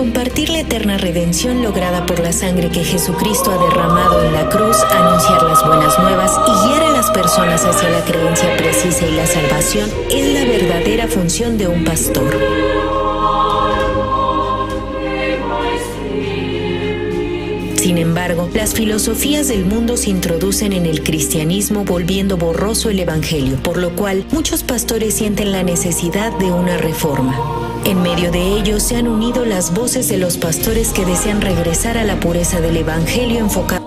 Compartir la eterna redención lograda por la sangre que Jesucristo ha derramado en la cruz, anunciar las buenas nuevas y guiar a las personas hacia la creencia precisa y la salvación es la verdadera función de un pastor. Sin embargo, las filosofías del mundo se introducen en el cristianismo volviendo borroso el evangelio, por lo cual muchos pastores sienten la necesidad de una reforma. En medio de ello se han unido las voces de los pastores que desean regresar a la pureza del evangelio enfocado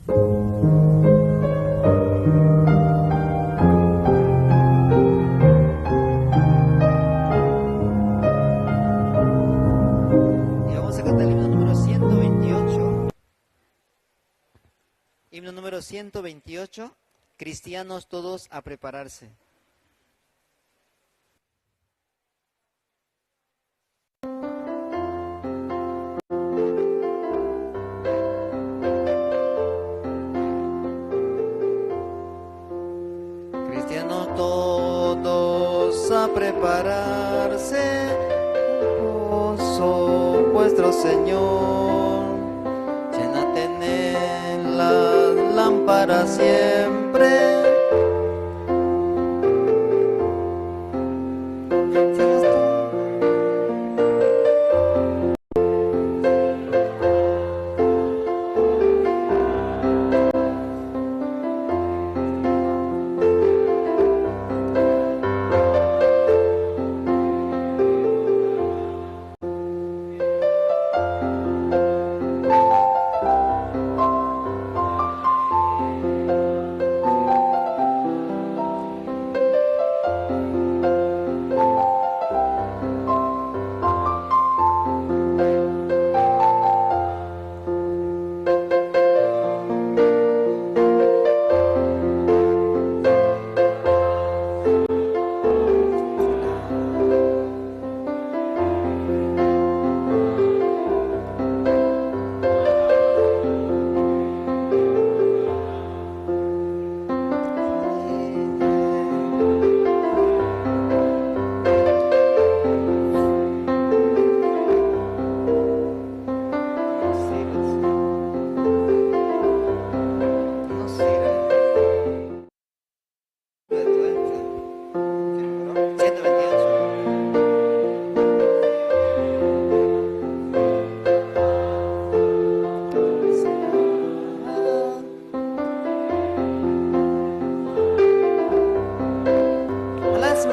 Y vamos a cantar el himno número 128. Himno número 128. Cristianos todos a prepararse. Cristianos todos a prepararse, gozo vuestro Señor, llena tener la lámpara siempre.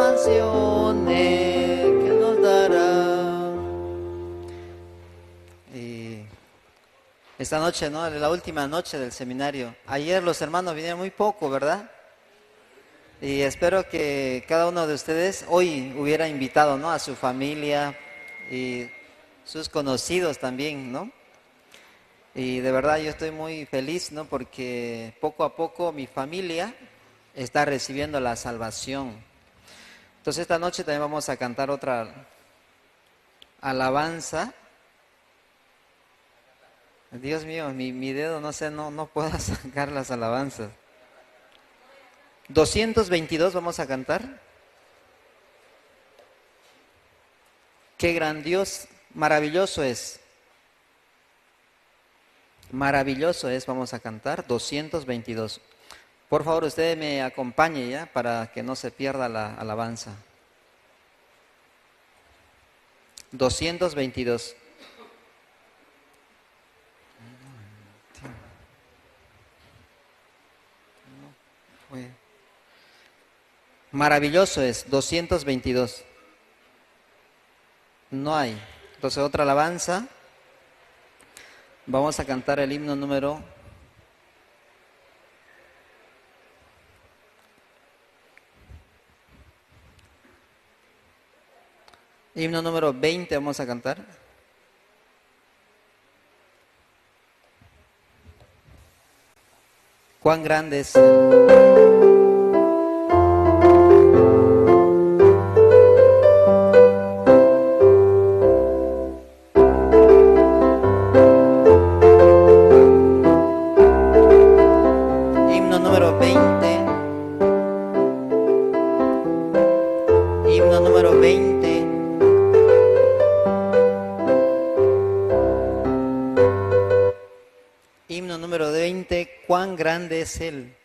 Mansiones que nos dará. Y esta noche, ¿no? La última noche del seminario. Ayer los hermanos vinieron muy poco, ¿verdad? Y espero que cada uno de ustedes hoy hubiera invitado, ¿no?, a su familia y sus conocidos también, ¿no? Y de verdad yo estoy muy feliz, ¿no?, porque poco a poco mi familia está recibiendo la salvación. Entonces esta noche también vamos a cantar otra alabanza. Dios mío, mi dedo, no sé, no puedo sacar las alabanzas. 222 vamos a cantar. Qué gran Dios, maravilloso es. Maravilloso es, vamos a cantar 222. Por favor, usted me acompañe ya para que no se pierda la alabanza. 222. Maravilloso es, 222. No hay. Entonces otra alabanza. Vamos a cantar el himno número 20 vamos a cantar. Cuán grande es. Himno número 20. Himno número 20. Himno número 20, cuán grande es Él.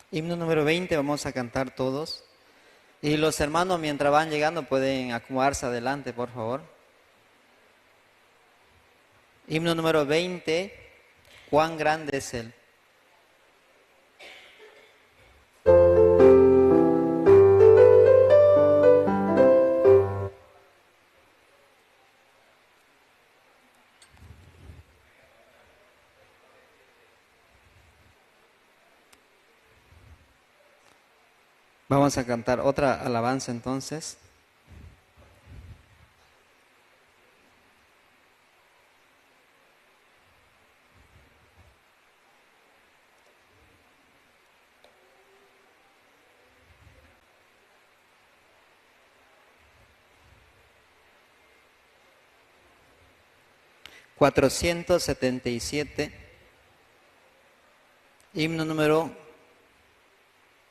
Himno número 20, vamos a cantar todos. Y los hermanos, mientras van llegando, pueden acomodarse adelante, por favor. Himno número 20, cuán grande es Él. Vamos a cantar otra alabanza entonces. ...477... Himno número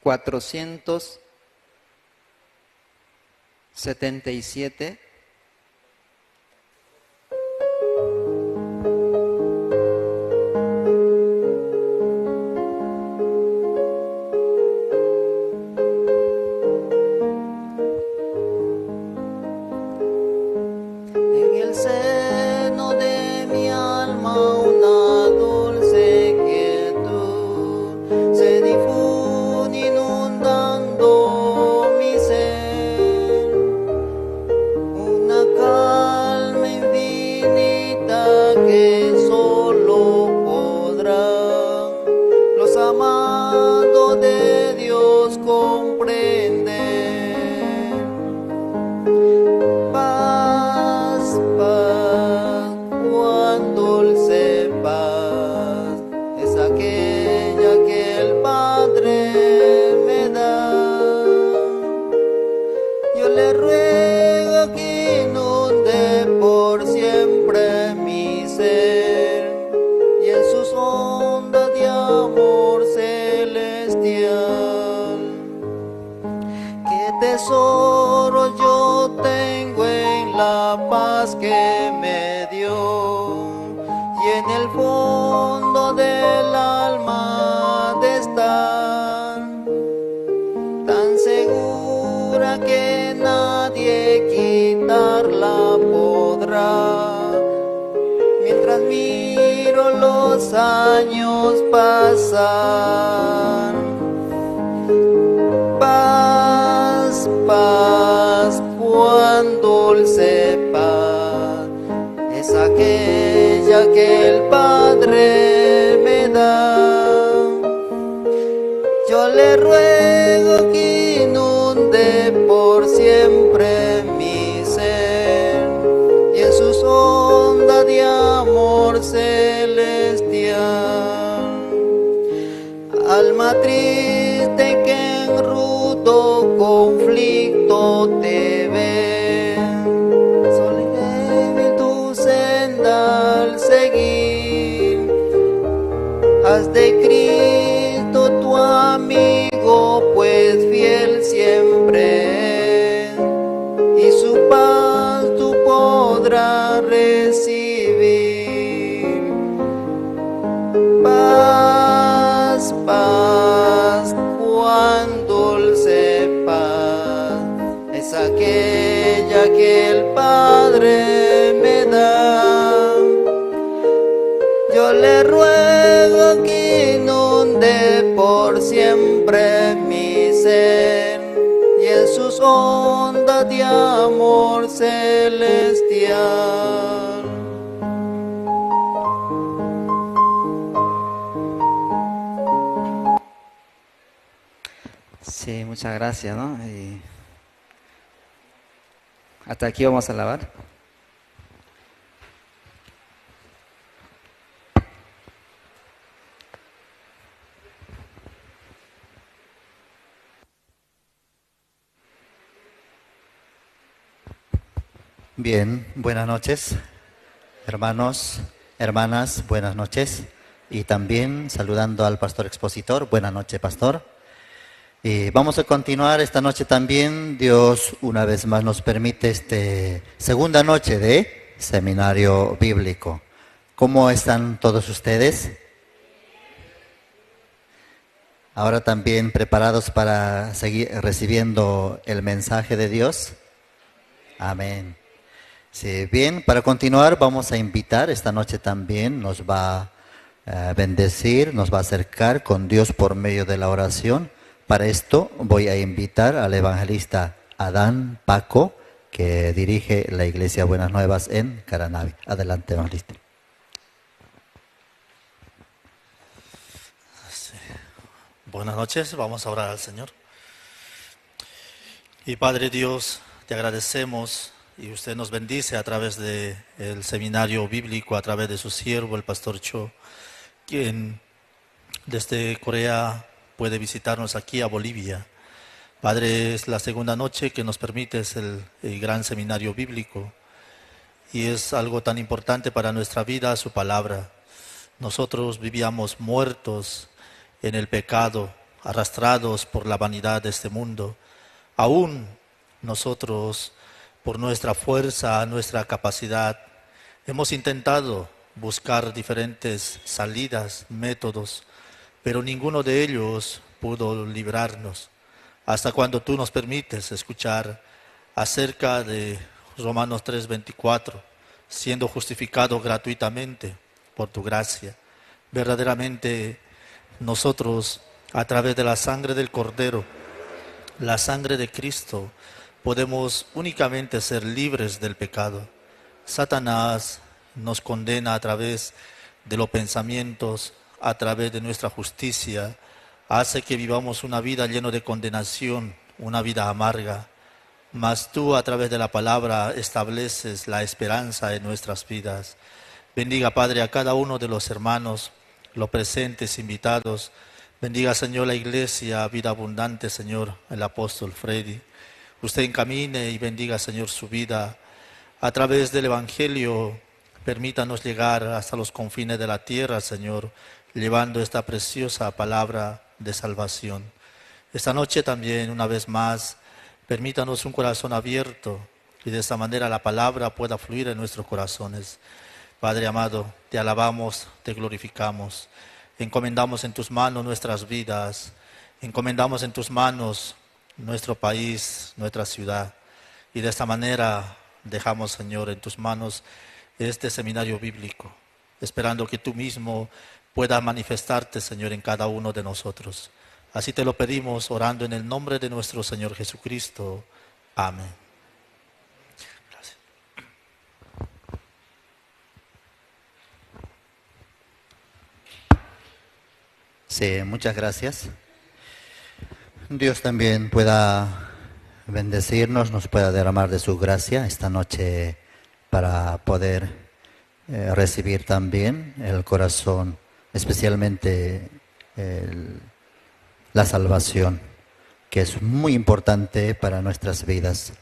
477. En el seno de mi alma una dulce quietud se difunde inundando mi ser, una calma infinita que solo podrán los amados de Dios comprender. Paz, paz, cuán dulce paz es aquella que el Padre me da. Yo le ruego que inunde por siempre mi ser y en sus ondas de amor celestial. Qué tesoro yo tengo en la paz que me dio y en el fondo del alma de estar tan segura que nadie quitarla podrá. Mientras miro los años pasar. Paz, paz, cuán dulce paz es aquella que el Padre me da. Yo le ruego que inunde por siempre mi ser y en sus ondas de amor celestial. Alma triste que en rudo conflicto te ve, sola y débil tu senda al seguir, haz de Cristo tu amigo, pues fiel siempre es, y su paz tú podrás recibir. Paz, paz, cuán dulce paz es aquella que el Padre me da. Yo le ruego que inunde por siempre mi ser y en sus ondas de amor celestial. Sí, muchas gracias, ¿no? Y hasta aquí vamos a alabar. Bien, buenas noches, hermanos, hermanas, buenas noches. Y también saludando al pastor expositor. Buenas noches, pastor. Y vamos a continuar esta noche también. Dios una vez más nos permite esta segunda noche de seminario bíblico. ¿Cómo están todos ustedes? Ahora también preparados para seguir recibiendo el mensaje de Dios. Amén. Sí, bien, para continuar vamos a invitar esta noche también, nos va a bendecir, nos va a acercar con Dios por medio de la oración. Para esto voy a invitar al evangelista Adán Paco, que dirige la Iglesia Buenas Nuevas en Caranavi. Adelante, evangelista. Sí. Buenas noches, vamos a orar al Señor. Y Padre Dios, te agradecemos y usted nos bendice a través del seminario bíblico, a través de su siervo, el pastor Cho, quien desde Corea puede visitarnos aquí a Bolivia. Padre, es la segunda noche que nos permites el gran seminario bíblico y es algo tan importante para nuestra vida, su palabra. Nosotros vivíamos muertos en el pecado, arrastrados por la vanidad de este mundo. Aún nosotros, por nuestra fuerza, nuestra capacidad, hemos intentado buscar diferentes salidas, métodos, pero ninguno de ellos pudo librarnos. Hasta cuando tú nos permites escuchar acerca de Romanos 3:24, siendo justificado gratuitamente por tu gracia. Verdaderamente nosotros, a través de la sangre del Cordero, la sangre de Cristo, podemos únicamente ser libres del pecado. Satanás nos condena a través de los pensamientos, a través de nuestra justicia, hace que vivamos una vida llena de condenación, una vida amarga. Mas tú, a través de la palabra, estableces la esperanza en nuestras vidas. Bendiga, Padre, a cada uno de los hermanos, los presentes, invitados. Bendiga, Señor, la iglesia, vida abundante, Señor, el apóstol Freddy. Usted encamine y bendiga, Señor, su vida. A través del Evangelio, permítanos llegar hasta los confines de la tierra, Señor, llevando esta preciosa palabra de salvación. Esta noche también, una vez más, permítanos un corazón abierto y de esta manera la palabra pueda fluir en nuestros corazones. Padre amado, te alabamos, te glorificamos. Encomendamos en tus manos nuestras vidas, encomendamos en tus manos nuestro país, nuestra ciudad. Y de esta manera dejamos, Señor, en tus manos este seminario bíblico. esperando que tú mismo puedas manifestarte, Señor, en cada uno de nosotros. Así te lo pedimos, orando en el nombre de nuestro Señor Jesucristo. Amén. Gracias. Sí, muchas gracias. Dios también pueda bendecirnos, nos pueda derramar de su gracia esta noche para poder recibir también el corazón, especialmente la salvación, que es muy importante para nuestras vidas.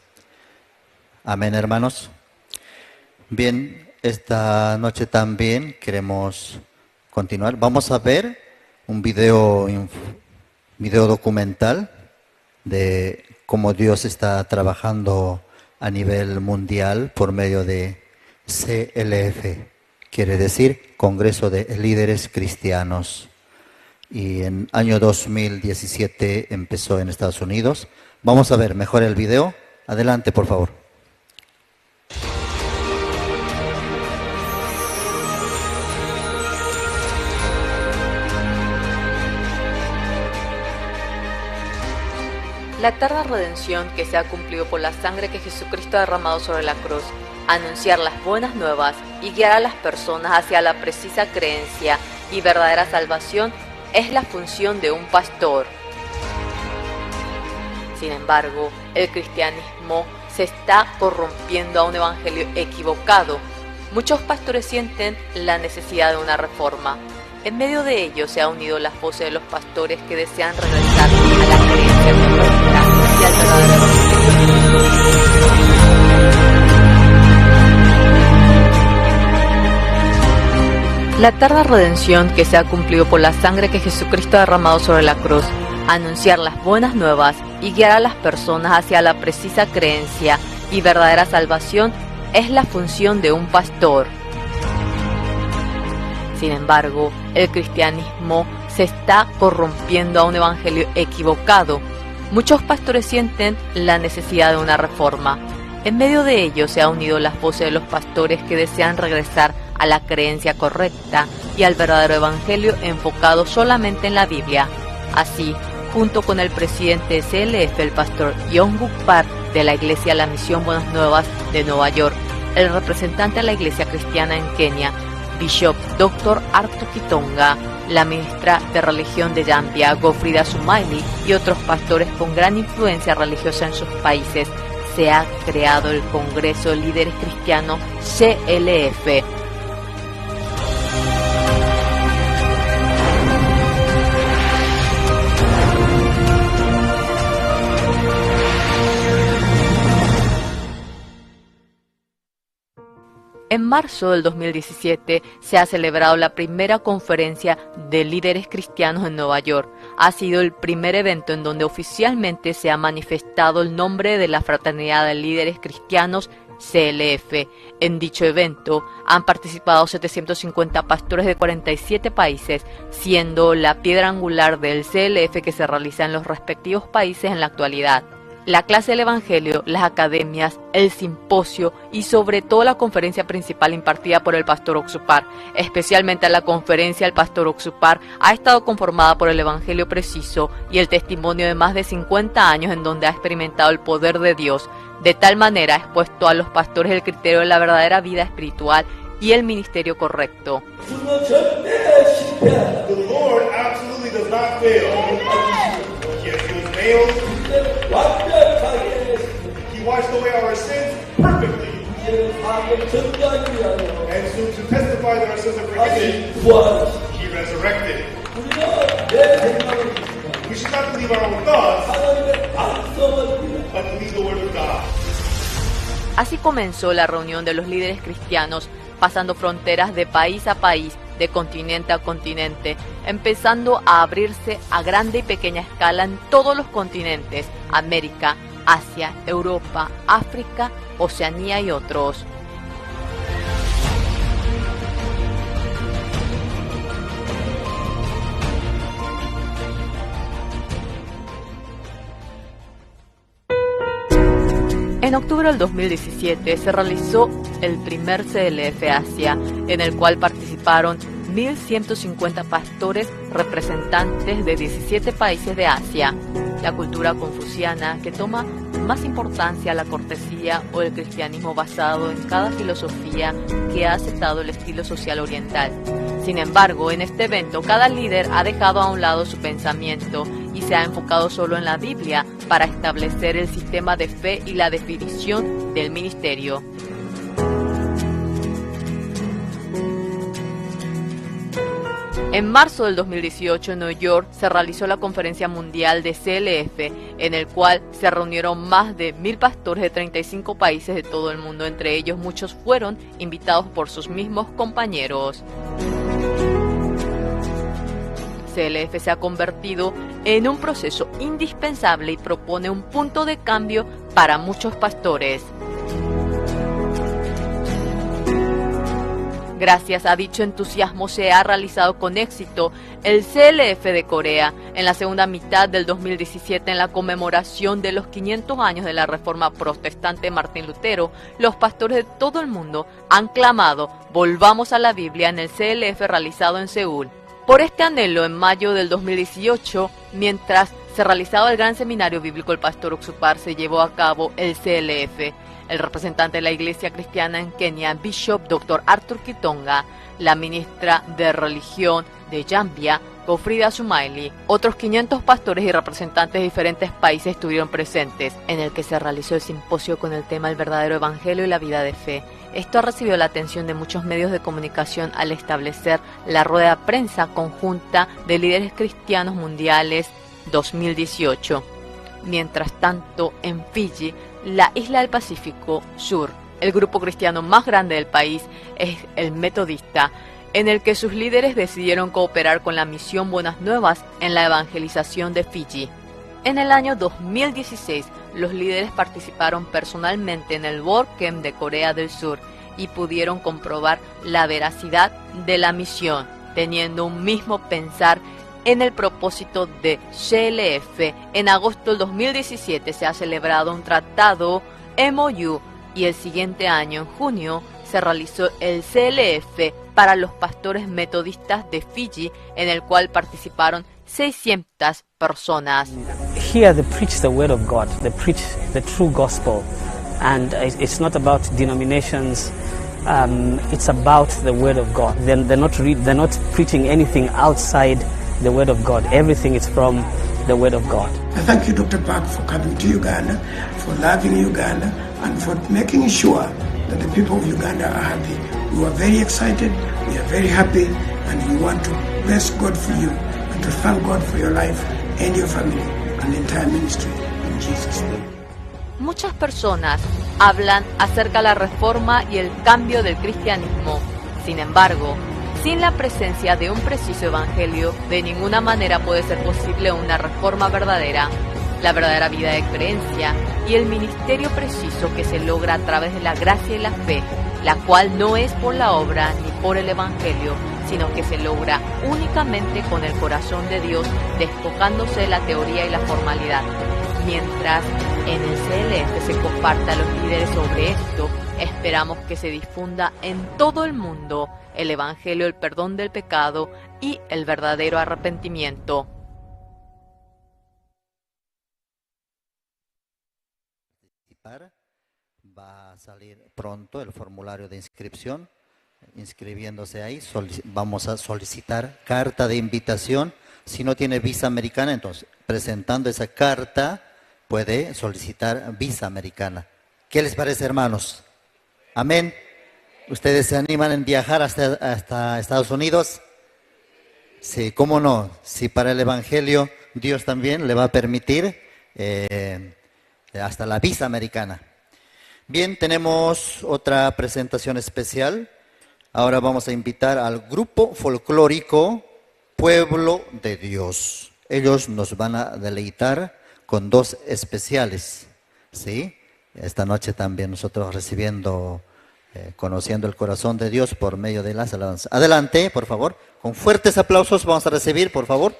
Amén, hermanos. Bien, esta noche también queremos continuar. Vamos a ver un video documental de cómo Dios está trabajando a nivel mundial por medio de CLF, quiere decir Congreso de Líderes Cristianos. Y en año 2017 empezó en Estados Unidos. Vamos a ver mejor el video. Adelante, por favor. La eterna redención que se ha cumplido por la sangre que Jesucristo ha derramado sobre la cruz, anunciar las buenas nuevas y guiar a las personas hacia la precisa creencia y verdadera salvación es la función de un pastor. Sin embargo, el cristianismo se está corrompiendo a un evangelio equivocado. Muchos pastores sienten la necesidad de una reforma. En medio de ello se ha unido la voces de los pastores que desean regresar a la creencia correcta y al verdadero evangelio. La eterna redención que se ha cumplido por la sangre que Jesucristo ha derramado sobre la cruz, anunciar las buenas nuevas y guiar a las personas hacia la precisa creencia y verdadera salvación es la función de un pastor. Sin embargo, el cristianismo se está corrompiendo a un evangelio equivocado. Muchos pastores sienten la necesidad de una reforma. En medio de ello se ha unido las voces de los pastores que desean regresar a la creencia correcta y al verdadero evangelio enfocado solamente en la Biblia. Así, junto con el presidente de CLF, el pastor Yong-Guk Park de la Iglesia La Misión Buenas Nuevas de Nueva York, el representante de la Iglesia Cristiana en Kenia, Bishop Dr. Arthur Kitonga, la ministra de Religión de Gambia, Gofrida Sumaili, y otros pastores con gran influencia religiosa en sus países, se ha creado el Congreso de Líderes Cristianos CLF. En marzo del 2017 se ha celebrado la primera conferencia de líderes cristianos en Nueva York. Ha sido el primer evento en donde oficialmente se ha manifestado el nombre de la Fraternidad de Líderes Cristianos CLF. En dicho evento han participado 750 pastores de 47 países, siendo la piedra angular del CLF que se realiza en los respectivos países en la actualidad. La clase del Evangelio, las academias, el simposio y sobre todo la conferencia principal impartida por el pastor Oxupar. Especialmente la conferencia del pastor Oxupar ha estado conformada por el Evangelio preciso y el testimonio de más de 50 años en donde ha experimentado el poder de Dios. De tal manera ha expuesto a los pastores el criterio de la verdadera vida espiritual y el ministerio correcto. The Lord absolutely does not fail. He has used nails. He washed away our sins perfectly. And so to testify that our sins are forgiven, He resurrected. We should not believe our own thoughts, but believe the Word of God. Así comenzó la reunión de los líderes cristianos, pasando fronteras de país a país, de continente a continente, empezando a abrirse a grande y pequeña escala en todos los continentes, América, Asia, Europa, África, Oceanía y otros. En octubre del 2017 se realizó el primer CLF Asia, en el cual participaron 1.150 pastores representantes de 17 países de Asia. La cultura confuciana, que toma más importancia la cortesía o el cristianismo basado en cada filosofía que ha aceptado el estilo social oriental. Sin embargo, en este evento cada líder ha dejado a un lado su pensamiento y se ha enfocado solo en la Biblia para establecer el sistema de fe y la definición del ministerio. En marzo del 2018 en Nueva York se realizó la Conferencia Mundial de CLF, en el cual se reunieron más de 1.000 pastores de 35 países de todo el mundo. Entre ellos, muchos fueron invitados por sus mismos compañeros. CLF se ha convertido en un proceso indispensable y propone un punto de cambio para muchos pastores. Gracias a dicho entusiasmo se ha realizado con éxito el CLF de Corea en la segunda mitad del 2017, en la conmemoración de los 500 años de la Reforma Protestante Martín Lutero. Los pastores de todo el mundo han clamado "Volvamos a la Biblia" en el CLF realizado en Seúl. Por este anhelo, en mayo del 2018, mientras se realizaba el gran seminario bíblico El Pastor Ock Soo Park, se llevó a cabo el CLF. El representante de la Iglesia Cristiana en Kenia, Bishop Dr. Arthur Kitonga, la ministra de Religión de Zambia, Godfrida Sumaili, otros 500 pastores y representantes de diferentes países estuvieron presentes, en el que se realizó el simposio con el tema El verdadero evangelio y la vida de fe. Esto ha recibido la atención de muchos medios de comunicación al establecer la rueda de prensa conjunta de líderes cristianos mundiales 2018. Mientras tanto, en Fiji, la isla del Pacífico Sur, el grupo cristiano más grande del país es el Metodista, en el que sus líderes decidieron cooperar con la misión Buenas Nuevas en la evangelización de Fiji. En el año 2016, los líderes participaron personalmente en el World Camp de Corea del Sur y pudieron comprobar la veracidad de la misión, teniendo un mismo pensar en el propósito de CLF. En agosto del 2017 se ha celebrado un tratado MOU y el siguiente año, en junio, se realizó el CLF para los pastores metodistas de Fiji, en el cual participaron 600 personas. Here they preach the word of God, they preach the true gospel, and it's not about denominations, it's about the word of God. They're not preaching anything outside the word of God. Everything is from the word of God. I thank you, Dr. Park, for coming to Uganda, for loving Uganda, and for making sure that the people of Uganda are happy. We are very excited, we are very happy, and we want to bless God for you and to thank God for your life and your family and the entire ministry in Jesus' name. Muchas personas hablan acerca de la reforma y el cambio del cristianismo. Sin embargo, sin la presencia de un preciso evangelio, de ninguna manera puede ser posible una reforma verdadera. La verdadera vida de creencia y el ministerio preciso que se logra a través de la gracia y la fe, la cual no es por la obra ni por el evangelio, sino que se logra únicamente con el corazón de Dios, despojándose de la teoría y la formalidad. Mientras en el CLF se comparta a los líderes sobre esto, esperamos que se difunda en todo el mundo el evangelio, el perdón del pecado y el verdadero arrepentimiento. Va a salir pronto el formulario de inscripción. Inscribiéndose ahí, vamos a solicitar carta de invitación. Si no tiene visa americana, entonces presentando esa carta puede solicitar visa americana. ¿Qué les parece, hermanos? Amén. ¿Ustedes se animan en viajar hasta Estados Unidos? Sí, cómo no. Si para el Evangelio Dios también le va a permitir hasta la visa americana. Bien, tenemos otra presentación especial. Ahora vamos a invitar al grupo folclórico Pueblo de Dios. Ellos nos van a deleitar con dos especiales, ¿sí? Esta noche también nosotros recibiendo, conociendo el corazón de Dios por medio de las alabanzas. Adelante, por favor. Con fuertes aplausos vamos a recibir, por favor.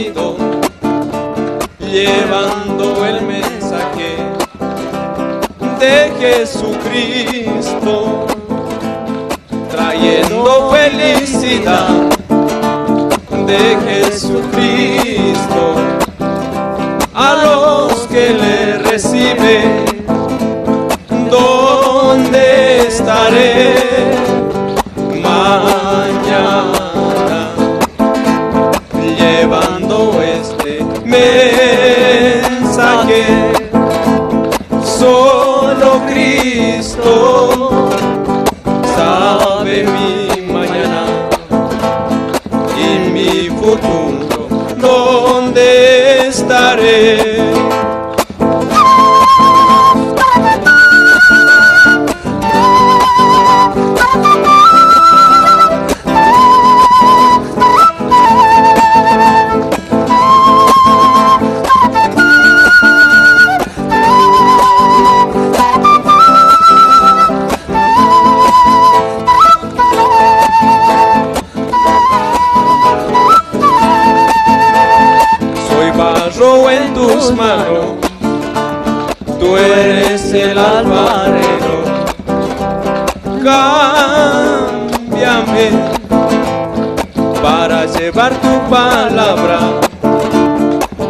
venido llevando el mensaje de Jesucristo, trayendo felicidad de Jesucristo a los que le reciben. ¿Dónde estaré mañana llevando este mensaje? Solo Cristo sabe mi mañana y mi futuro, ¿dónde estaré? Soy barro en tus manos, tú eres el alfarero. Cámbiame para llevar tu palabra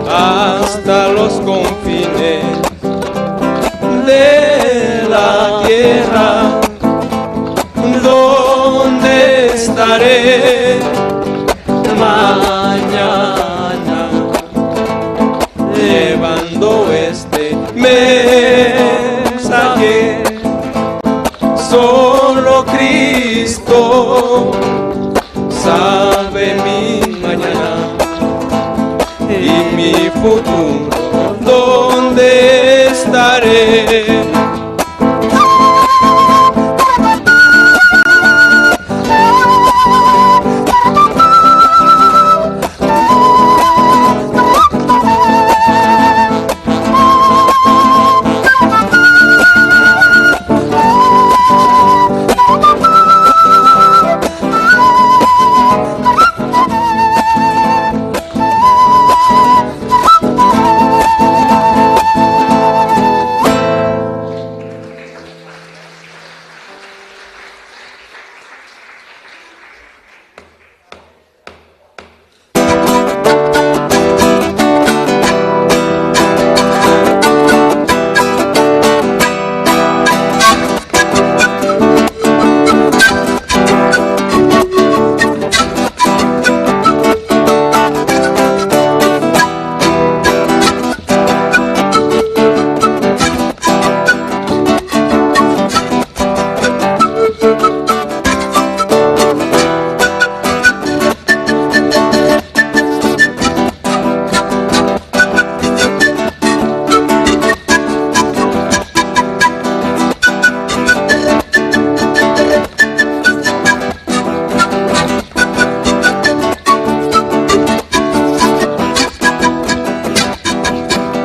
hasta los confines de la tierra. ¿Dónde estaré mañana llevando este mensaje? Solo Cristo sabe mi mañana y mi futuro, ¿dónde estaré?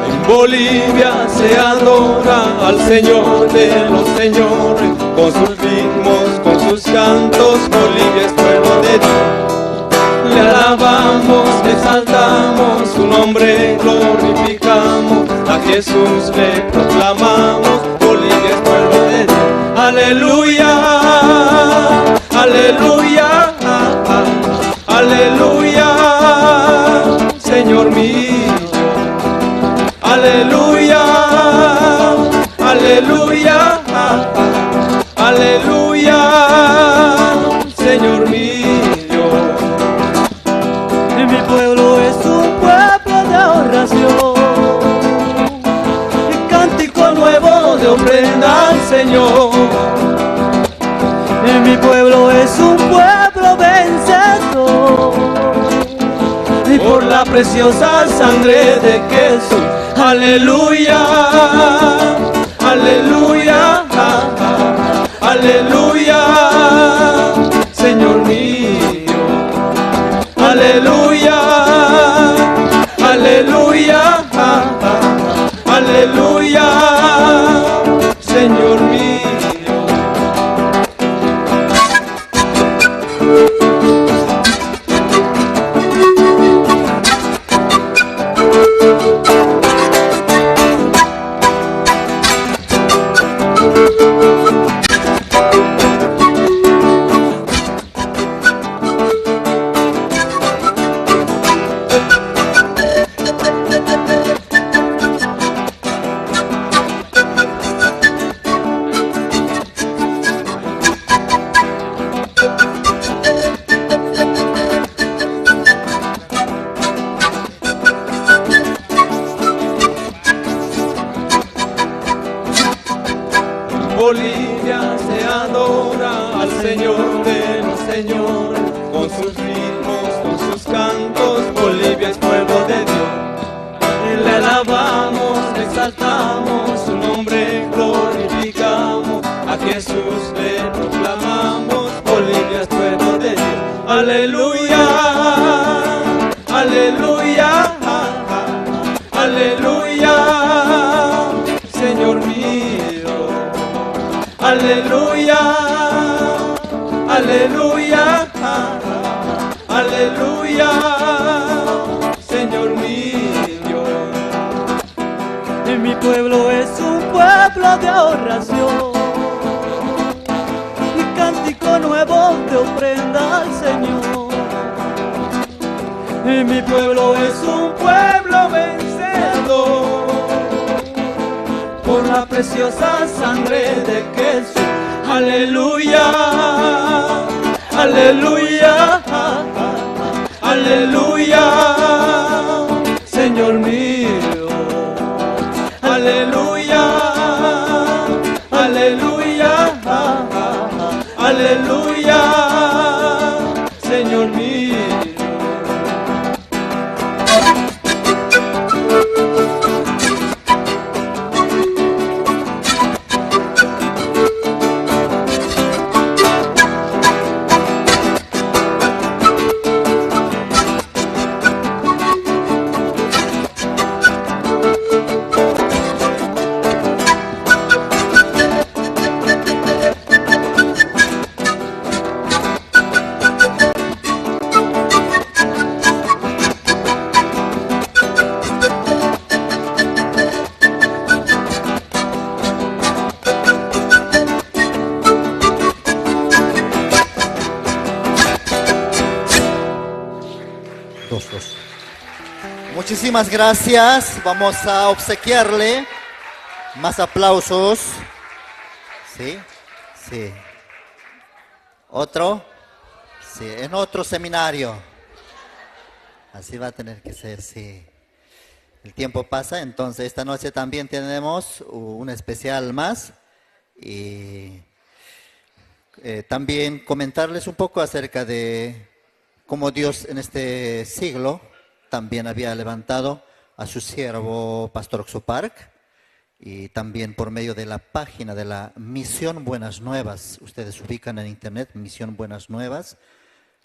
En Bolivia se adora al Señor de los señores, con sus ritmos, con sus cantos. Bolivia es pueblo de Dios. Le alabamos, le exaltamos, su nombre glorificamos, a Jesús le proclamamos. Bolivia es pueblo de Dios. Aleluya, aleluya, aleluya, Señor mío. Aleluya, aleluya, aleluya, Señor mío. Y mi pueblo es un pueblo de oración y cántico nuevo de ofrenda al Señor. Y mi pueblo es un pueblo vencedor y por la preciosa sangre de Jesús. Aleluya, aleluya, aleluya, Señor mío. Aleluya, aleluya, aleluya, Señor mío. exaltamos, su nombre glorificamos, a Jesús le proclamamos, Bolivia es pueblo de Dios. Aleluya, aleluya, aleluya, Señor mío. Aleluya, aleluya, aleluya, Señor mío. Y mi pueblo es un pueblo de oración y cántico nuevo de ofrenda al Señor. Y mi pueblo es un pueblo vencedor por la preciosa sangre de Jesús. Aleluya, aleluya, aleluya, Señor mío. Aleluya, aleluya, aleluya, Señor mío. Dos. Muchísimas gracias. Vamos a obsequiarle más aplausos. Sí, sí. ¿Otro? Sí, en otro seminario. Así va a tener que ser, sí. El tiempo pasa, entonces esta noche también tenemos un especial más. Y también comentarles un poco acerca de cómo Dios en este siglo también había levantado a su siervo Pastor Ock Soo Park, y también por medio de la página de la Misión Buenas Nuevas. Ustedes ubican en internet Misión Buenas Nuevas.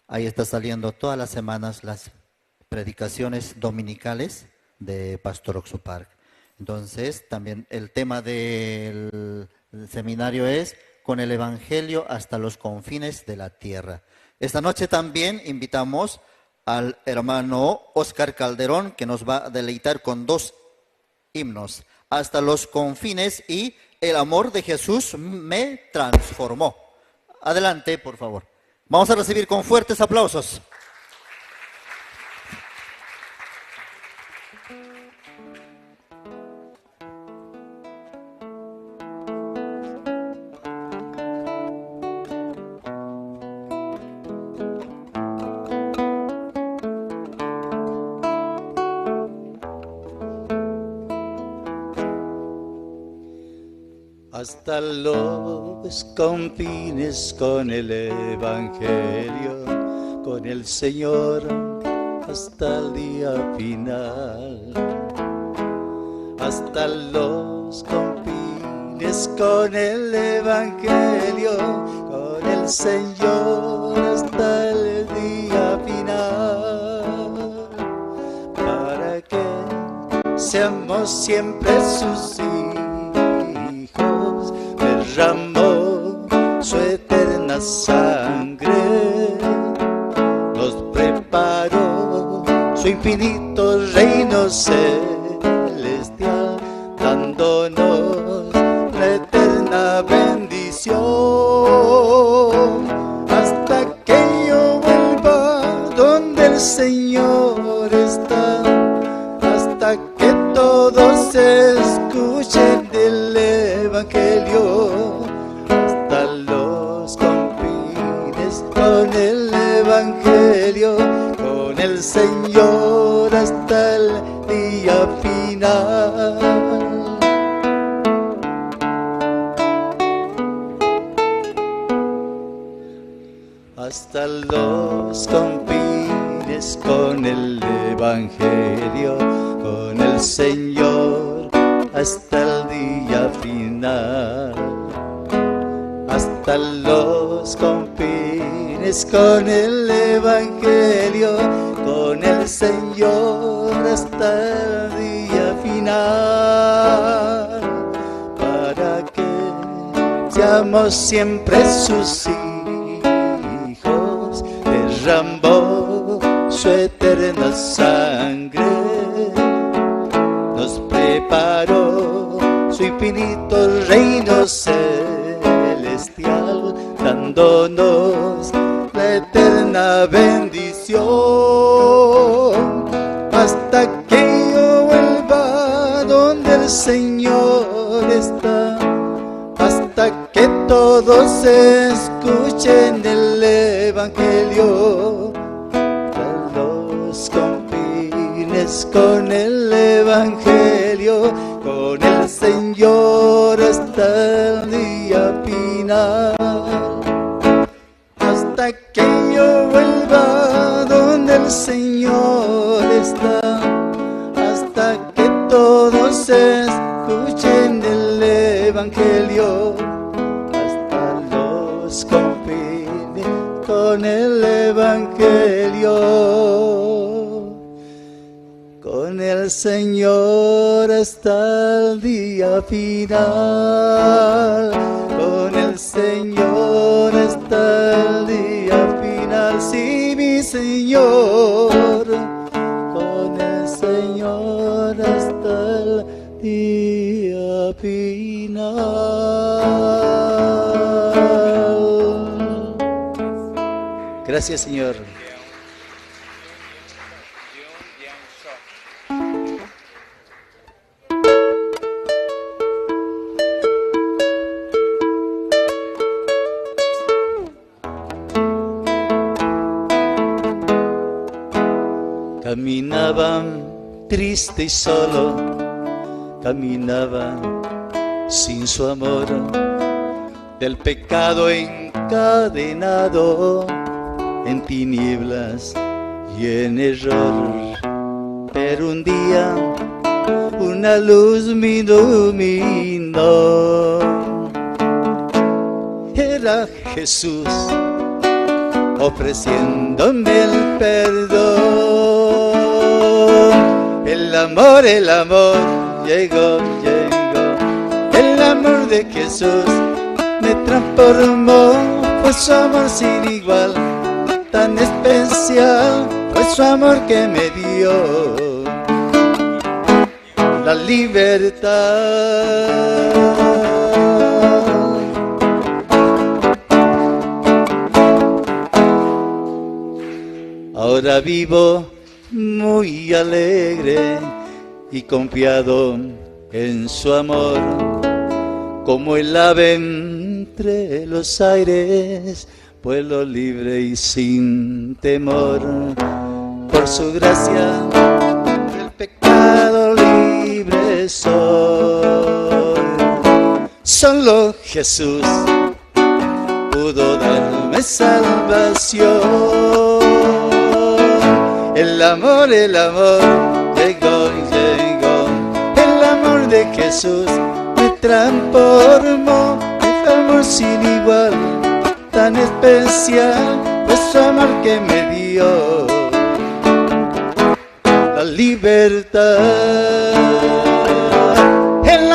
Ahí está saliendo todas las semanas las predicaciones dominicales de Pastor Ock Soo Park. Entonces, también el tema del seminario es Con el Evangelio hasta los confines de la tierra. Esta noche también invitamos al hermano Oscar Calderón, que nos va a deleitar con dos himnos, Hasta los confines y El amor de Jesús me transformó. Adelante, por favor. Vamos a recibir con fuertes aplausos. Hasta los confines con el Evangelio, con el Señor, hasta el día final. Hasta los confines con el Evangelio, con el Señor, hasta el día final. Para que seamos siempre sus hijos, derramó su eterna sangre, nos preparó su infinito reino celestial, dándonos la eterna bendición. Hasta que yo vuelva donde el Señor está, hasta que todos escuchen del Evangelio, hasta los confines con el Evangelio, con el Señor hasta el día final. Hasta los confines con el Evangelio, con el Señor hasta el día final. Hasta los confines con el Evangelio, con el Señor hasta el día final. Para que seamos siempre sus hijos, derramó su eterna sangre, nos preparó su infinito reino celestial, dándonos la eterna bendición. Hasta que yo vuelva donde el Señor está, hasta que todos escuchen el Evangelio, a los confines con el Evangelio, con el Señor hasta el día final. Hasta que yo vuelva donde el Señor está, hasta que todos escuchen el Evangelio, hasta los confines con el Evangelio, con el Señor hasta el día final, con el Señor hasta el día final, sí, mi Señor, con el Señor hasta el día final. Gracias, Señor. Caminaba triste y solo, caminaba sin su amor, del pecado encadenado, en tinieblas y en error. Pero un día una luz me iluminó. Era Jesús ofreciéndome el perdón. El amor llegó, llegó. El amor de Jesús me transformó, fue su amor sin igual, tan especial, fue su amor que me dio la libertad. Ahora vivo muy alegre y confiado en su amor, como el ave entre los aires, vuelo libre y sin temor. Por su gracia del pecado libre soy. Solo Jesús pudo darme salvación. El amor llegó, llegó. El amor de Jesús me transformó, el amor sin igual, tan especial, fue su amor que me dio la libertad. El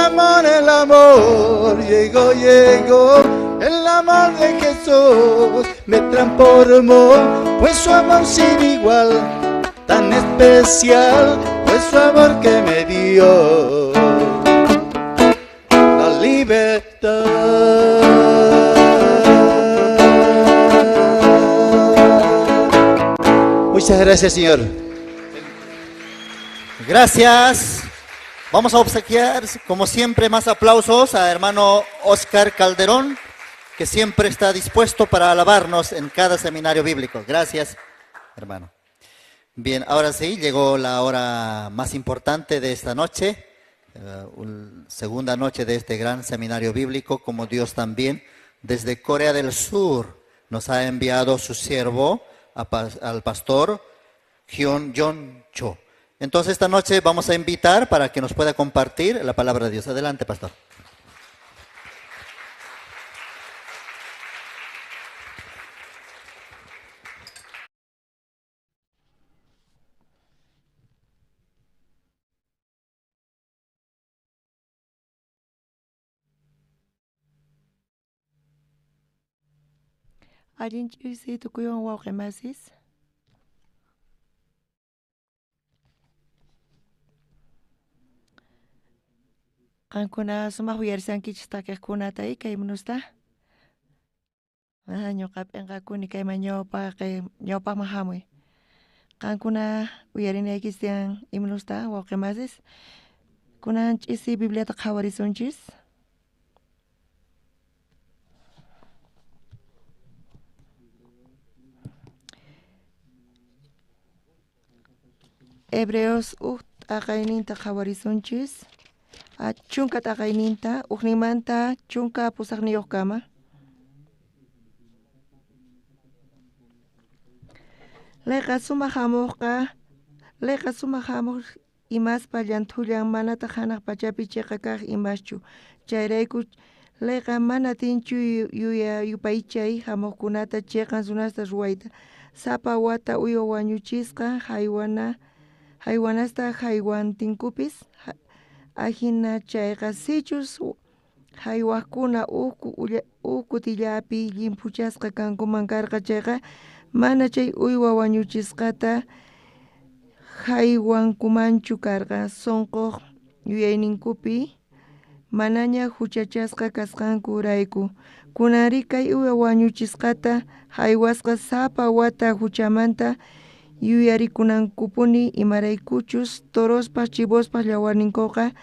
amor llegó, llegó. El amor de Jesús me transformó, fue su amor sin igual, tan especial, fue su amor que me dio la libertad. Muchas gracias, Señor. Gracias. Vamos a obsequiar, como siempre, más aplausos a hermano Oscar Calderón, que siempre está dispuesto para alabarnos en cada seminario bíblico. Gracias, hermano. Bien, ahora sí, llegó la hora más importante de esta noche, segunda noche de este gran seminario bíblico, como Dios también desde Corea del Sur nos ha enviado su siervo, al pastor Hyun Jong Cho. Entonces esta noche vamos a invitar para que nos pueda compartir la palabra de Dios. Adelante, pastor. Allin ch'isi tukuywan wawqi masis. Qankuna sumaq uyarisankichis takiqkunata kay munusta. Ñuqa p'inqakuni kayman ñawpaqman hamuy. Qankuna uyarinaykichis tiyan himnusta wawqi masis. Kunan ch'isi Bibliata qhawarisunchis. Hebreos uj t'aqayninta qhawarisunchis. Chunka t'aqayninta ujninmanta chunka pusaqniyuqkama. Layqa sumaq hamuq imaspa llanthullan manataq hanaq pachapi chiqa kaq imaschu. Chayrayku layqa mana atinchu yupaychay hamuqkunata chiqan runasta ruwayta. Sapa wata uywa wañuchisqa haywanasta haywantinkupis ajina chayqa sichus haywaqkuna uj kutillapi llimphuchasqa kankuman karqa chayqa mana chay uywa wañuchisqata haywankumanchu karqa sunquq yuyayninkupi manaña huchachasqa kasqankurayku. Kunanri kay uywa wañuchisqata haywasqa sapa wata huchamanta yuyarikunankupuni imaraykuchus torospaq chivospaq llawarninkuqa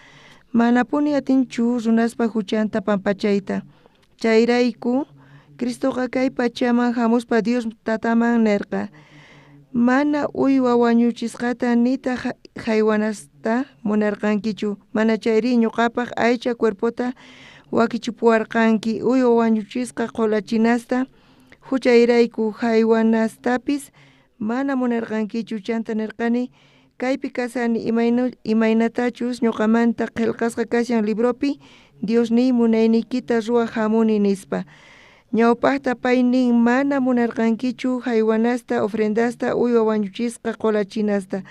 manapuni atinchu runaspa huchanta pampachayta. Chayrayku Cristoqa kay pachaman hamuspa Dios tataman nerqa mana uywa wañuchisqata nitaq haywanasta munarqankichu mana chayri ñuqapaq aycha cuerpota wakichipuwarqanki uywa wañuchisqa qhulachinasta huchayrayku haywanastapis mana munarqankichu. Chanta nirqani kaypi kasani imaynatachus ñuqamanta qillqasqa kashan libropi Diosniy munayniykita ruwaq hamuni nispa. Ñawpaqta pay nin mana munarqankichu haywanasta ofrendasta uywa wañuchisqa qhulachinasta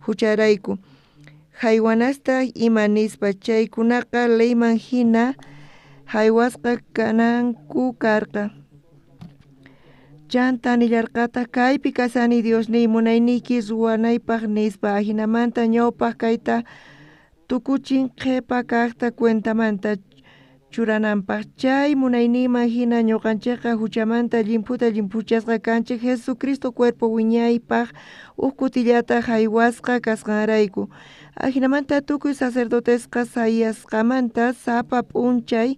hucharayku haywanasta ima nispa. Chaykunaqa leyman hina haywasqa kananku karqa. Chanta nillarqataq kaypi kasani Diosniy munayniyki ruwanaypaq nispa. Ajinamanta ñawpaq kayta tukuchin qhipa kaqta cuentamanta churananpaq. Chay munayninman hina ñuqanchikqa huchamanta llimphuta llimphuchasqa kanchik Jesucristo cuerpo wiñaypaq uj kutillata haywasqa kasqanrayku. Ajinamanta tukuy sacerdotesqa sayasqamanta sapa p'unchay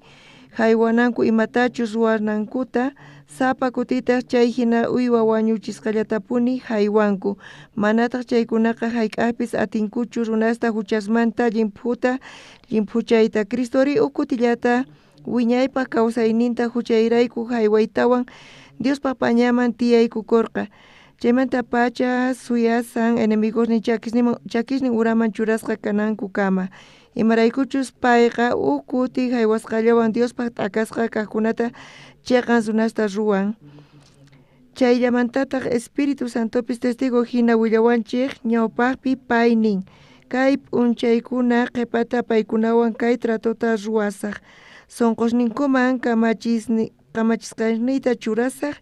haywananku imatachus ruwanankuta sapa kutitaq chay hina uywa wañuchisqallatapuni haywanku. Manataq chaykunaqa hayk'aqpis atinkuchu runasta huchasmanta llimphuta llimphuchayta. Cristori uj kutillata wiñaypaq kawsayninta huchayrayku haywaytawan Diospaq pañaman tiyaykukurqa. Chaymanta pacha suyasan enemigosnin chakisnin uraman churasqa kanankukama. Imaraykuchus payqa uj kuti haywasqallawan Diospaq t'akasqa kaqkunata chiqan runasta ruwan. Chayllamantataq Espíritu Santopis testigo hina willawanchik ñawpaqpi pay nin kay p'unchaykuna qhipata paykunawan kay tratota ruwasaq. Sunqusninkuman kamachisqasniyta churasaq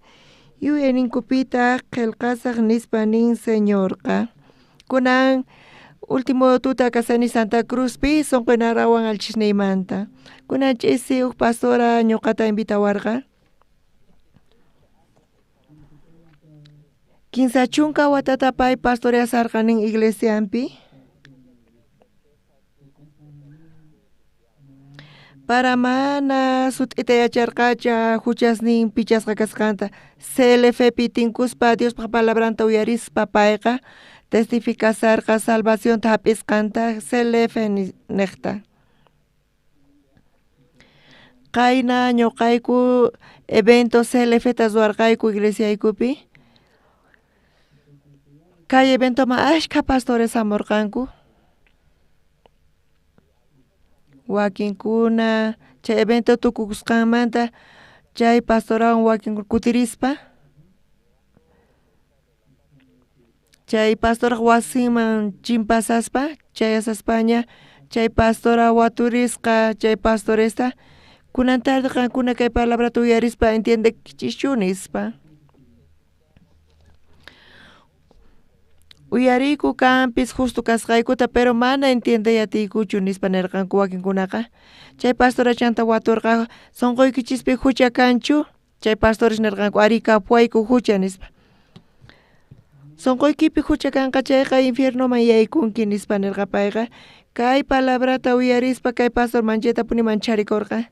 yuyayninkupitaq qillqasaq nispa nin Señorqa. Kunan último tuta kasani Santa Cruzpi sunquynarawan alchisniymanta. Kunan ch'isi uj pastora ñuqata invitawarqa. 30 watata pay pastoreasarqa nin iglesianpi. Para mana sut'ita yacharqacha huchasnin pichasqa kasqanta. CLFpi tinkuspa Diospaq palabranta uyarispa payqa testificasarqa salvacionta hap'isqanta CLF niqta. Qayna ñuqayku evento CLFta ruwarqayku iglesiaykupi. Kay eventoman ashkha pastores hamurqanku. Wakinkuna chay evento tukukusqanmanta chay pastorawan wakin kutirispa chay pastoraj wasinman chimpasaspa chayasaspaña chay pastora waturisqa chay pastoresta kunan tarde qankuna kay palabrata uyarispa entiendekichischu nispa. Uyariyku kanpis justo kasqaykuta pero mana entiendey atiykuchu nispa nirqanku wakinkunaqa. Chay pastora chanta waturqa sunquykichispi hucha kanchu? Chay pastores nirqanku ari kapuwayku hucha nispa. Sunquykipi hucha kanqa chayqa infiernoman yaykunki nispa nirqa payqa. Kay palabrata uyarispa kay pastor manchaytapuni mancharikurqa.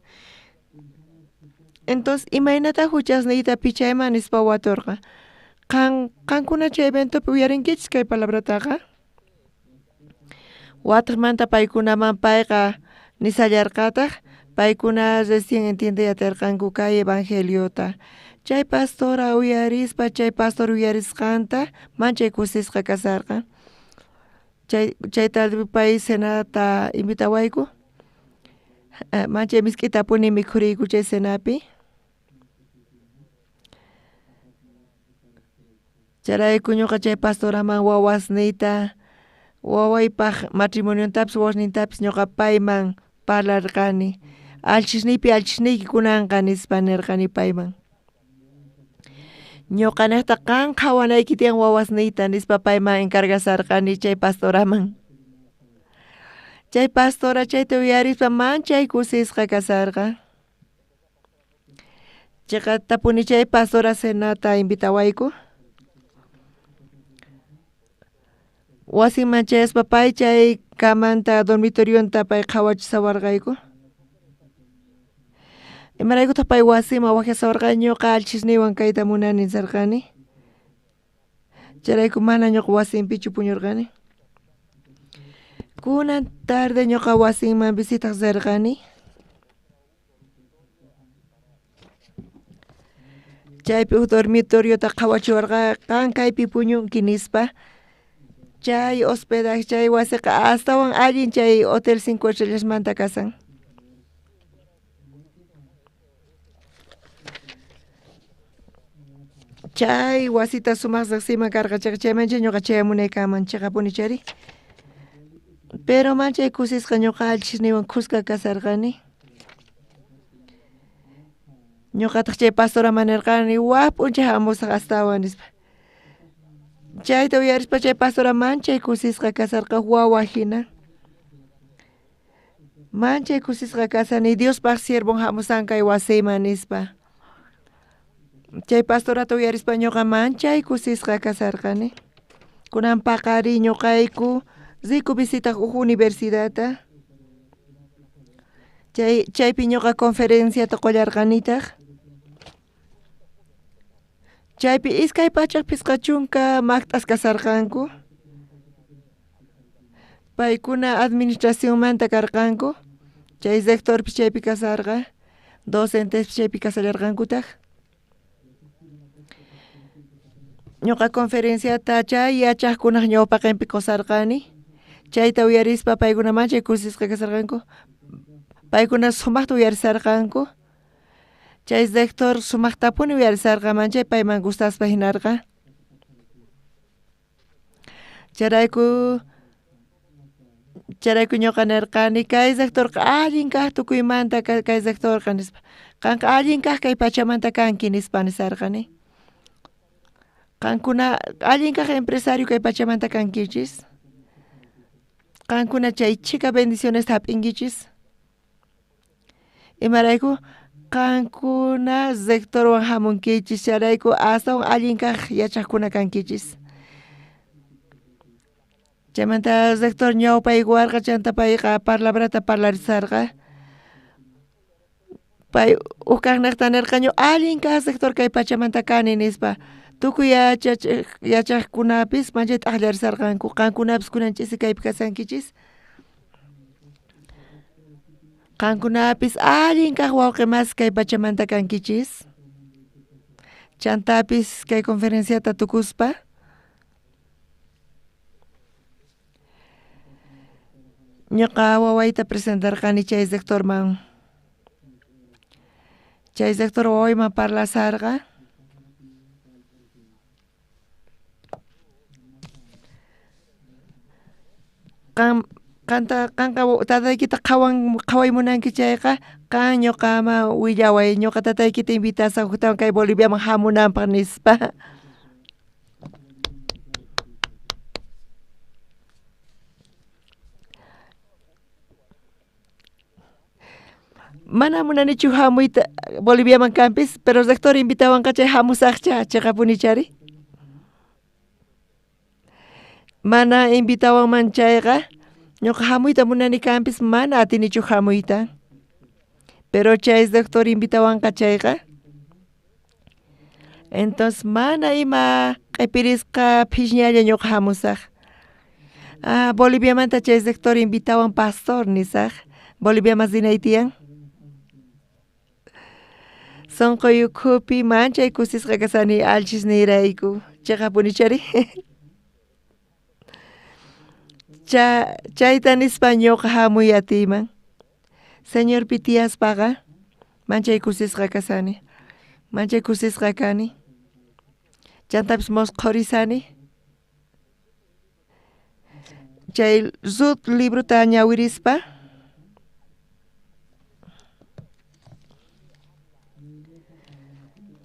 Entonces imaynata huchasniyta pichayman nispa waturqa. Qan qankuna chay eventopi uyarinkichis kay palabrataqa? Watiqmanta paykunaman payqa nisallarqataq paykuna recién entiendey atirqanku kay evangeliota. Chay pastora uyarispa chay pastor uyarisqanta manchay kusisqa kasarqa. Chay chayta pay cenata invitawayku. Manchay misk'itapuni mikhuriyku chay cenapi. Chayrayku ñuqa chay pastoraman wawasniyta wawaypaq matrimoniontapis wawasnintapis ñuqa payman parlarqani. Allchisniypi allchisniyki kunanqa nispa nirqani payman. Ñuqanejta qan qhawanayki tiyan wawasniyta nispa payman encargasarqani chay pastoraman. Chay pastora chayta uyarispa manchay kusisqa kasarqa. Chiqatapuni chay pastora cenata invitawayku. Wasinman chayaspa pay chay kamanta dormitorionta pay qhawachisawarqayku. Imaraykutaq pay wasiman waqyasawarqa ñuqa allchisniywan kayta munani nisarqani. Chayrayku mana ñuqa wasinpichu puñurqani. Kunan tarde ñuqa wasinman visitaq rirqani. Chaypi huk dormitoriota qhawachiwarqa qan kaypi puñunki nispa. Chay hospedaje chay wasiqa astawan allin chay Hotel 5 Estrellasmanta kasan. Chay wasita sumaq riqsiyman karqa chayqa chaymancha ñuqa chayamunay kanman chiqapuni chari. Pero manchay kusisqa ñuqa allchisniywan kuska kasarqani. Ñuqataq chay pastoraman nirqani wak p'unchay hamusaq astawan nispa. Chayta uyarispa chay pastora manchay kusisqa kasarqa wawa hina. Manchay kusisqa kasani Diospaq siervon hamusan kay wasiyman nispa. Chay pastorata uyarispa ñuqa manchay kusisqa kasarqani. Kunan paqariy ñuqayku riku visitaq huk universidadta. Chay chaypi ñuqa conferenciata qullarqanitaq. Chaypi 250 maqt'as kasarqanku. Paykuna administracionmanta karqanku. Chay rectorpis chaypi kasarqa, docentespis chaypi kasallarqankutaq. Ñuqa conferenciata chay yachaqkunaq ñawpaqinpi qusarqani. Chayta uyarispa paykuna manchay kusisqa kasarqanku. Paykuna sumaqta uyarisarqanku. Chay rector sumaqtapuni uyarisarqa manchay payman gustaspa hinarqa. Chayrayku chayrayku ñuqa nirqani kay rectorqa allin kaq tukuymanta kay rectorqa nispa. Qanqa allin kaq kay pachamanta kanki nispa nisarqani. Qankuna allin kaq empresario kay pachamanta kankichis. Qankuna chay chhika bendicionesta hap'inkichis. Imarayku qankuna rectorwan hamunkichis chayrayku astawan allin kaq yachaqkuna kankichis. Chaymanta rector ñawpaykuwarqa chanta payqa palabrata parlarisarqa. Pay huk kaqnejta nirqañu allin kaq rector kay pachamanta kani nispa. Tukuy yachaqkunapis manchayta t'aqllarisarqanku qankunapis kunan ch'isi kaypi kasankichis. Qankunapis allin kaq wawqi masi kay pachamanta kankichis. Chantapis kay conferenciata tukuspa Ñuqa wawayta presentarqani chay rectorman. Chay rector wawayman parlasarqa. Qan qanta qanqa tataykita qhawan qhaway munanki chayqa qan ñuqaman willaway ñuqa tataykita invitasaq huktawan kay Boliviaman hamunanpaq nispa. Mana munanichu hamuyta Boliviaman kanpis, pero rector invitawanqa chay hamusaqcha chiqapunichari. Mana invitawanman chayqa ñuqa hamuyta munani kanpis mana atinichu hamuyta. Pero chay doctor invitawanqa chayqa entonces mana ima q'ipirisqa phishñalla ñuqa hamusaq. Ah, Boliviamanta chay rector invitawan pastor nisaq. Boliviaman rinay tiyan. Sunquy ukhupi manchay kusisqa kasani allchisniyrayku chiqapunichari. Chayta nispa ñuqa hamuy atiyman. Señorpi tiyaspaqa manchay kusisqa kasani. Manchay kusisqa kani. Chantapis mosqhorisani. Chay Rut librota ñawirispa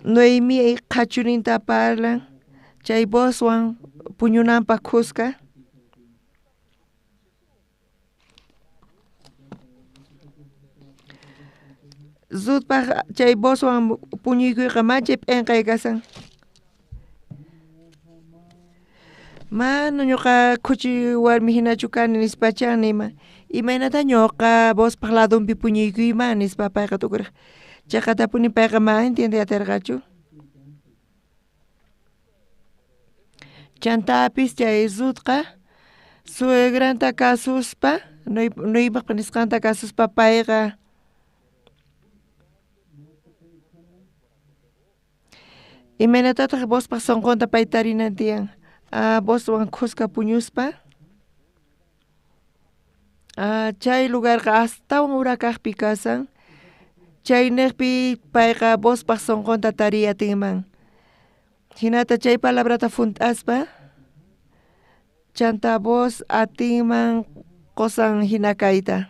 Noemi qhachuninta parlan chay Boozwan puñunanpaq khuska. Rutpaq chay Boozwan puñuykuyqa manchay p'inqay kasan. Mana ñuqa khuchi warmi hinachu kani nispachan nima. Imaynata ñuqa Boozpaq ladonpi puñuykuyman nispa payqa tukuriq. Chayqatapuni payqa mana entiende atirqachu. Chantapis chay Rutqa suegranta kasuspa Noemipaq nisqanta kasuspa payqa imaynatataq Boozpaq sunqunta pay tarinan tiyan. Boozwan khuska puñuspa. Chay lugarqa astawan urakaqpi kasan. Chayniqpi payqa Boozpaq sunqunta tariy atinman. Hinata chay palabrata junt'aspa chanta Booz atinman qusan hina kayta.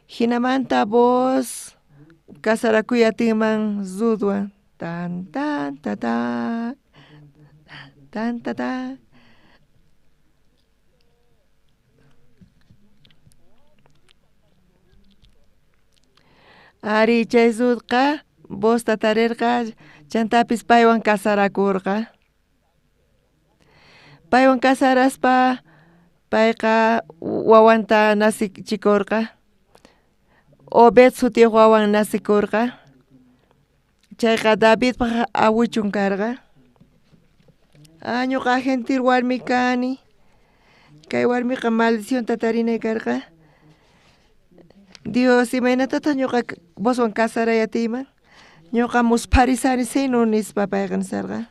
Hinamanta Booz kasarakuy atinman Rutwan. Tan tan ta ta tan ta ta. Ari chay Rutqa Boozta tarirqa chantapis paywan kasarakurqa. Paywan kasaraspa payqa wawanta nasichikurqa. Obed sutiyuq wawan nasikurqa. Chayqa Davidpaq awichun karqa. Ñuqa gentil warmi kani. Kay warmiqa maldicionta tarinay karqa. Dios imaynatataq ñuqa Boozwan kasaray atiyman. Ñuqa muspharisani sino nispa payqa nisarqa.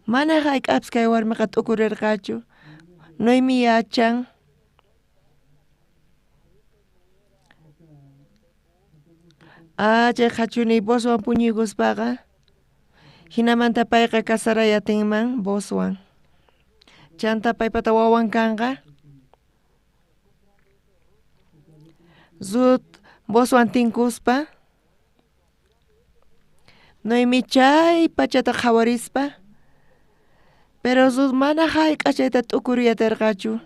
Mana hayk'apis kay warmiqa t'ukurirqachu. Noemi yachan. Chay qhachuni Boozwan puñuykuspaqa hinamanta payqa kasaray atinman Boozwan. Chanta paypata wawan kanqa. Rut Boozwan tinkuspa Noemi chay pachata qhawarispa pero Rut mana hayk'aq chayta t'ukuriy atirqachu.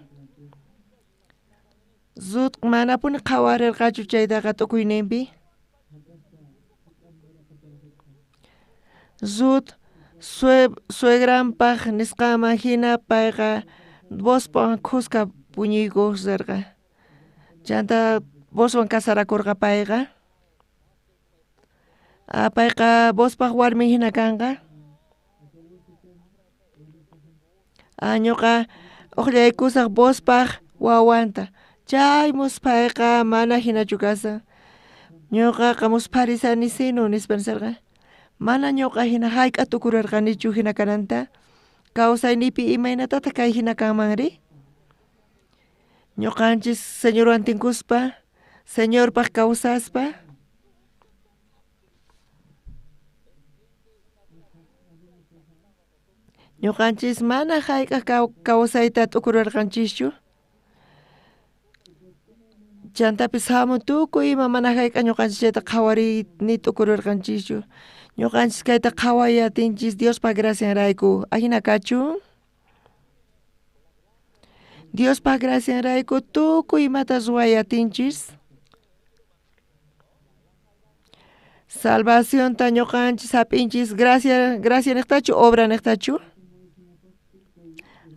Rut manapuni qhawarirqachu chaytaqa t'ukuyninpi. Rut suegranpaq nisqanman hina payqa Boozwan khuska puñuykuq rirqa. Chanta Boozwan kasarakurqa payqa. Payqa Boozpaq warmin hina kanqa. Ñuqa uqllaykusaq Boozpaq wawanta. Chay musphayqa mana hinachu kasan. Ñuqaqa muspharisani sino nispa nisarqa. Mana ñuqa hina hayk'a tukurirqanichu hina kananta. Kawsaynipi imaynatataq kay hina kanmanri? Ñuqanchis Señorwan tinkuspa, Señorpaq kawsaspa. Ñuqanchis mana hayk'aq kawsayta t'ukurarqanchischu. Chantapis hamun tukuy ima mana hayk'aq ñuqanchis chayta qhawariy ni t'ukurarqanchischu. Ñuqanchis kayta qhaway atinchis Diospa gracianrayku. Ajina kachun. Diospa gracianrayku tukuy imata ruway atinchis. Salvacionta ñuqanchis hap'inchis gracia gracia niqtachu obra niqtachu?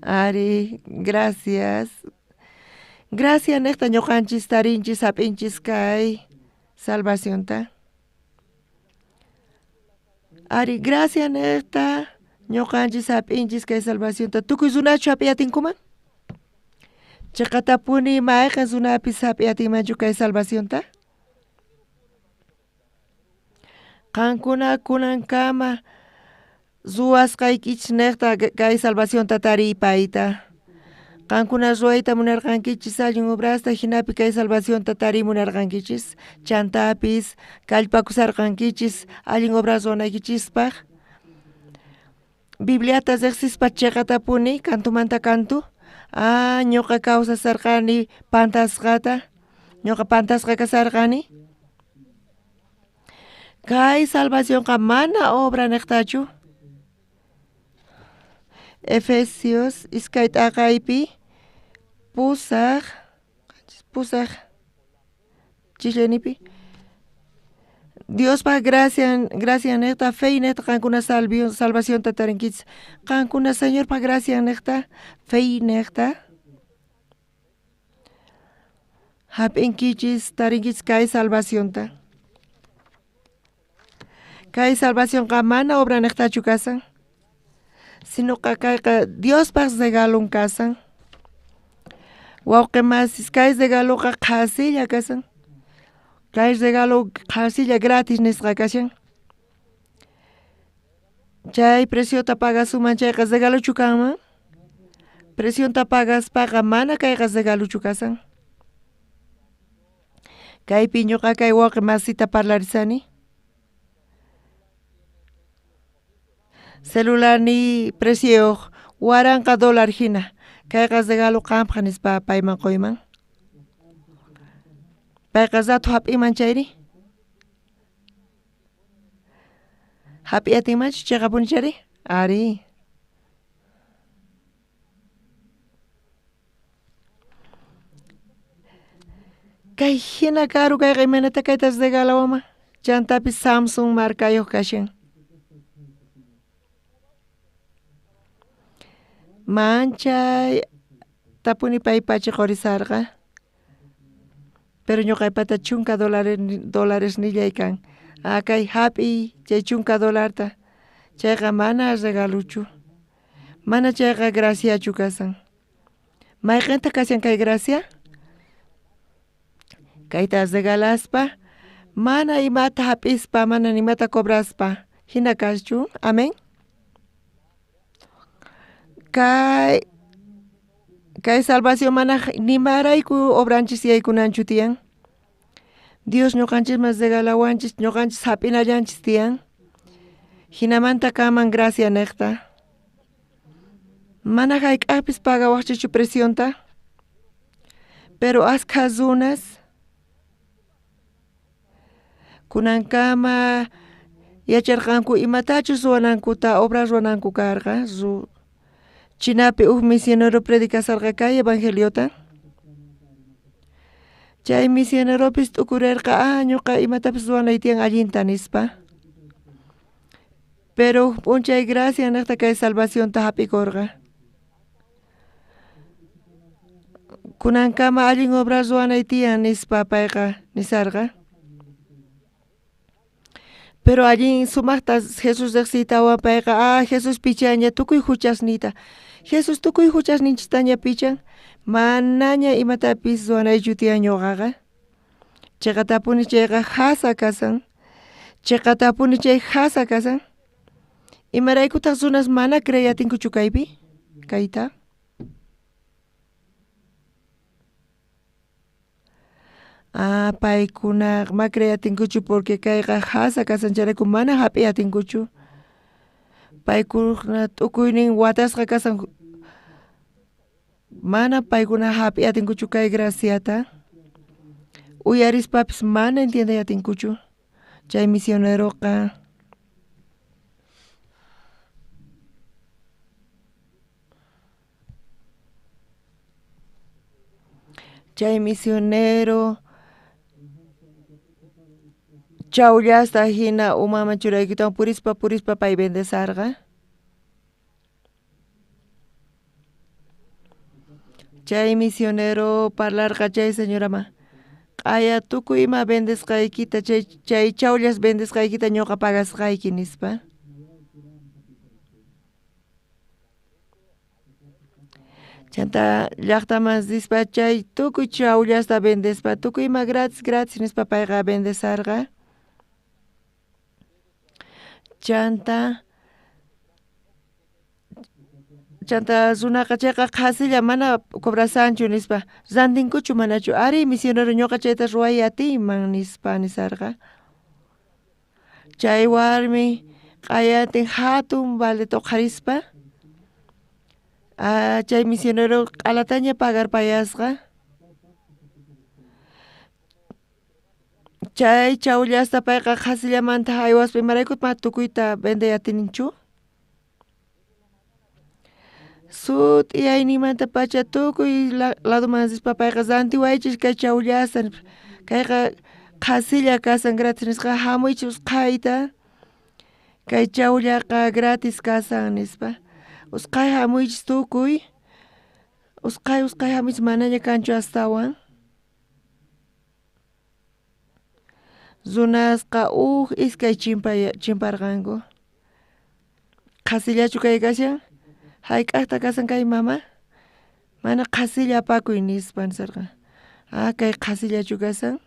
Ari, gracias. Gracia niqta ñuqanchis tarinchis hap'inchis kay salvacionta. Ari, gracia niqta ñuqanchis hap'inchis kay salvacionta. Tukuy runachu hap'iy atinkuman? Chiqatapuni mayqin runapis hap'iy atinmanchu kay salvacionta? Qankuna kunankama ruwasqaykichis niqta kay salvacionta tariypayta. Qankuna ruwayta munarqankichis allin obrasta jinapi kay salvacionta tariy munarqankichis. Chantapis kallpakusarqankichis allin obras ruwanaykichispaq. Bibliata riqsispa chiqatapuni kantumanta kantu. Ah, ñuqa kawsasarqani pantasqata. Ñuqa pantasqa kasarqani. Kay salvacionqa mana obra niqtachu. Efesios iskay t'aqaypi pusaq pusaq chillanipi Diospa gracian gracian niqta fe niqta qankuna salvacionta tarinkichis. Qankuna Señorpa gracian niqta fe niqta hap'inkichis tarinkichis kay salvacionta. Kay salvacionqa mana obra niqtachu kasan, sinoqa kayqa Diospaq regalon kasan. Wawqi masis kay regaloqa qhasilla kasan. Kay regalo qhasilla gratis nisqa kashan. Chay preciota pagasuman chayqa regalochu kanman? Precionta pagaspaqa mana kayqa regalochu kasan. Kaypi ñuqa kay wawqi masita parlarisani. Celularniy precioyuq waranqa dólar hina. Kayqa regalo qampaq nispa payman quyman. Payqa rato hap'iman chayri? Hap'iy atinmanchu chiqapuni chayri? Ari. Kay hina karu kayqa imaynata kayta regalawanman? Chantapis Samsung markayuq kashan. Manchay tapuni pay pachi qurisarqa. Pero ñuqaypata chunka dólares dólaresnillay kan. Ah, kay hap'iy chay chunka dolarta. Chayqa mana regaluchu. Mana chayqa graciachu kasan. Mayqintaq kashan kay gracia? Kayta regalaspa mana imata hap'ispa, mana imata cobraspa. Hina kaschu. Amén. Kay kay salvación mana nimarayku obranchis yaykunanchu tiyan. Dios ñuqanchisman regalawanchis, ñuqanchis hap'inallanchis tiyan. Hinamanta kaman gracia niqta. Mana hayk'aqpis pagawaqchichu precionta. Pero askha runas kunankama yacharqanku imatachus ruwanankuta obra ruwananku karqa. Chinapi huk misionero predicasarqa kay evangeliota. Chay misioneropis t'ukurerqa ah ñuqa imatapis ruwanay tiyan allinta nispa. Pero huk p'unchay gracia niqta kay salvacionta hap'ikurqa. Kunankama allin obra ruwanay tiyan nispa payqa nisarqa. Pero allin sumaqta Jesús riqsiytawan payqa ah Jesús pichaña tukuy huchasniyta. Jesús tukuy huchasninchistaña pichan, manaña imatapis ruwanaychu tiyan ñuqaqa. Chiqatapuni chayqa hasa kasan. Chiqatapuni chay hasa kasan. Imaraykutaq runas mana creey atinkuchu kaypi? Kayta. Ah, paykuna ma creey atinkuchu porque kayqa jasa kasan chayrayku mana jap'iy atinkuchu. Paykuna tukuynin watasqa kasan mana paykuna jap'iy atinkuchu kay graciata. Uyarispapis mana entiendey atinkuchu. Chay misioneroqa chay misionero chawllasta hina umaman churaykutawan purispa purispa pay bendesarqa. Chay misionero parlarqa chay señoraman q'aya tukuy ima vendesqaykita chay chay chawllas vendesqaykita ñuqa pagasqayki nispa. Chanta llaqtaman rispa chay tukuy chawllasta vendespa tukuy ima gratis gratis nispa payqa vendesarqa. Chanta chanta runaqa chayqa qhasilla mana cobrasanchu nispa rantinkuchu manachu ari misionero ñuqa chayta ruway atiyman nispa nisarqa. Chay warmi q'ayantin hatun baldeta uqharispa chay misionero q'alataña pagarpayasqa. Chay chawllasta payqa qhasillamanta haywaspa imaraykutaq mana tukuyta vendey atininchu. Sut'iyayninmantapacha tukuy ladoman rispa payqa rantiwaychis kay chawllasta kayqa qhasilla kasan gratis nisqa hamuychis usqhayta kay chawllaqa gratis kasan nispa usqhay hamuychis tukuy usqhay usqhay hamuychis manaña kanchu astawan. Runasqa uj iskay chimparqanku. Qhasillachu kay kashan? Hayk'aqta kasan kay mama? Mana qhasilla apakuy nispa nisarqa. Ah, kay qhasillachu kasan?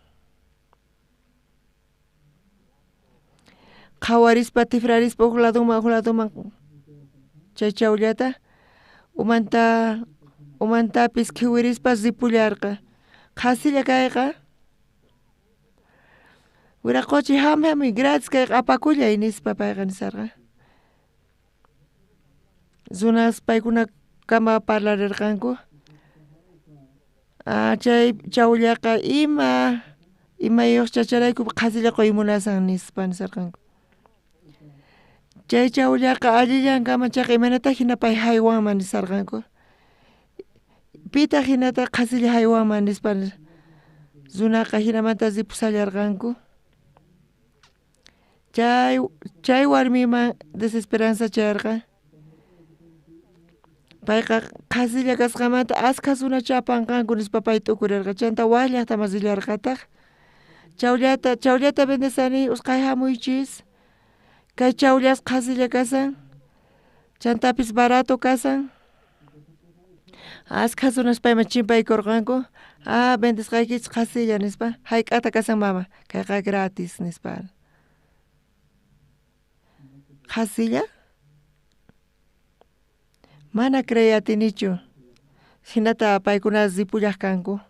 Qhawarispa tifrarispa uj ladoman chay chawllata umanta umantapis khiwirispa ripullarqa. Qhasilla kayqa wiraqochi hami hami gratis kayqa apakullay nispa payqa nisarqa. Runas paykuna kama parlarirqanku. Ah, chay chawllaqa ima imayuqcha chayrayku qhasilla quy munasan nispa nisarqanku. Chay chawllaqa allillankama chayqa imaynata hina pay haywanman nisarqanku. Pitaq hinata qhasilla haywanman nispa runaqa hinamanta ripusallarqanku. Chay chay warmiman desesperanza chayarqa. Payqa qhasilla kasqanmanta askha runacha apanqanku nispa pay t'ukurirqa. Chanta wak llaqtaman rillarqataq. Chawllata chawllata vendesani usqhay hamuychis. Kay chawllas qhasilla kasan. Chantapis barato kasan. Askha runas payman chimpaykurqanku. Ah, vendesqaykichis qhasilla nispa. Hayk'ata kasan mama? Kayqa gratis nispa. Qhasilla? Mana creey atinichu. Hinata paykuna ripullaq kanku.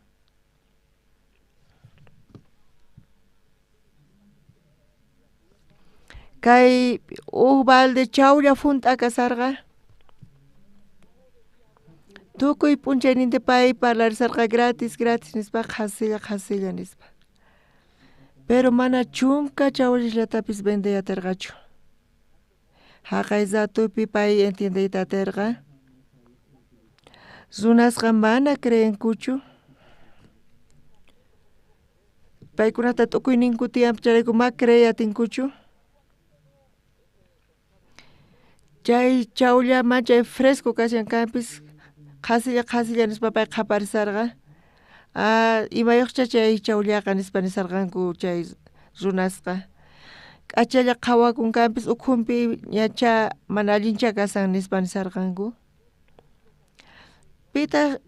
Kay uj balde chawlla junt'a kasarqa. Tukuy p'unchayninta pay parlarisarqa gratis gratis nispa qhasilla qhasilla nispa. Pero mana chunka chawllallatapis vendey atirqachu. Haqay ratupi pay entiendeyta atirqa. Runasqa mana creenkuchu. Paykunata tukuyninku tiyan chayrayku ma creey atinkuchu. Chay chawlla machay fresco kashan kanpis qhasilla qhasilla nispa pay qhaparisarqa. Ah, imayuqcha chay chawllaqa nispa nisarqanku chay runasqa. K'achalla qhawakun kanpis ukhunpi ñacha mana allincha kasan nispa nisarqanku. Pitaq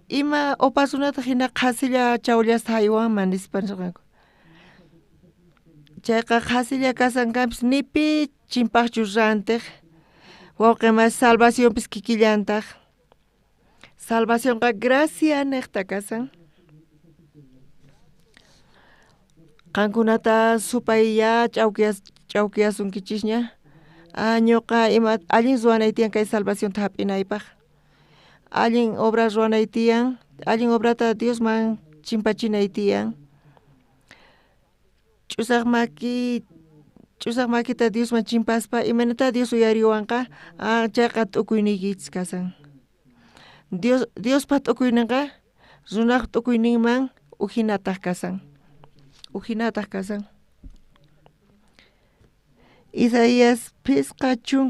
ima opa runataq hina qhasilla chawllasta haywanman nispa nisarqanku. Chayqa qhasilla kasan kanpis ni pi chimpaqchu rantiq. Wawqi salvacionpis kikillantaq. Salvacionqa gracia niqta kasan. Qankunata supay ya ch'awkiyasunkichishña. Ñuqa ima allin ruwanay tiyan kay salvacionta hap'inaypaq. Allin obra ruwanay tiyan, allin obrata Diosman chimpachinay tiyan. Ch'usaq makita Diosman chimpaspa imaynata Dios uyariwanqa chayqa t'ukuyniykichis kasan. Diospa t'ukuyninqa runaq t'ukuyninman ujinataq kasan. Ujinataq kasan. Isaías 55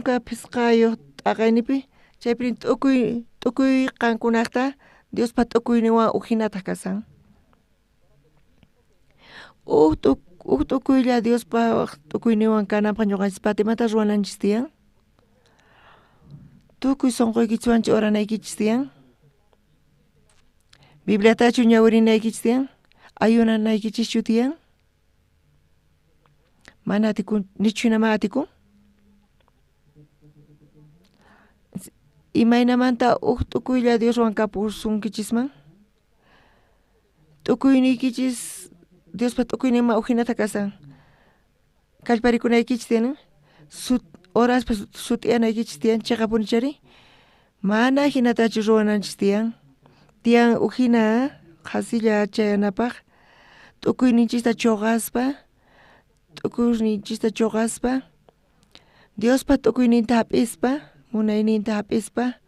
t'aqaynipi chaypin t'ukuy qankunaqta Diospa t'ukuyninwan ujinataq kasan. Uj t'ukuylla Diospa t'ukuyninwan kananpaq ñuqanchispata imata ruwananchis tiyan? Tukuy sunquykichiswanchu oranaykichis tiyan? Bibliatachu ñawirinaykichis tiyan? Ayunanaykichischu tiyan? Mana atikun, nichu hinama atikun? Imaynamanta uj t'ukuylla Dioswan kapusunkichisman? T'ukuyniykichis Diospa t'ukuyninman ujinata kasan. Kallparikunaykichis tiyan, oraspa sut'iyanaykichis tiyan chiqapuni chari? Mana hinatachu ruwananchis tiyan. Tiyan ujina qhasilla chayanapaq t'ukuyninchista chuqaspa, t'ukuyninchista chuqaspa, Diospa t'ukuyninta hap'ispa, munayninta hap'ispa.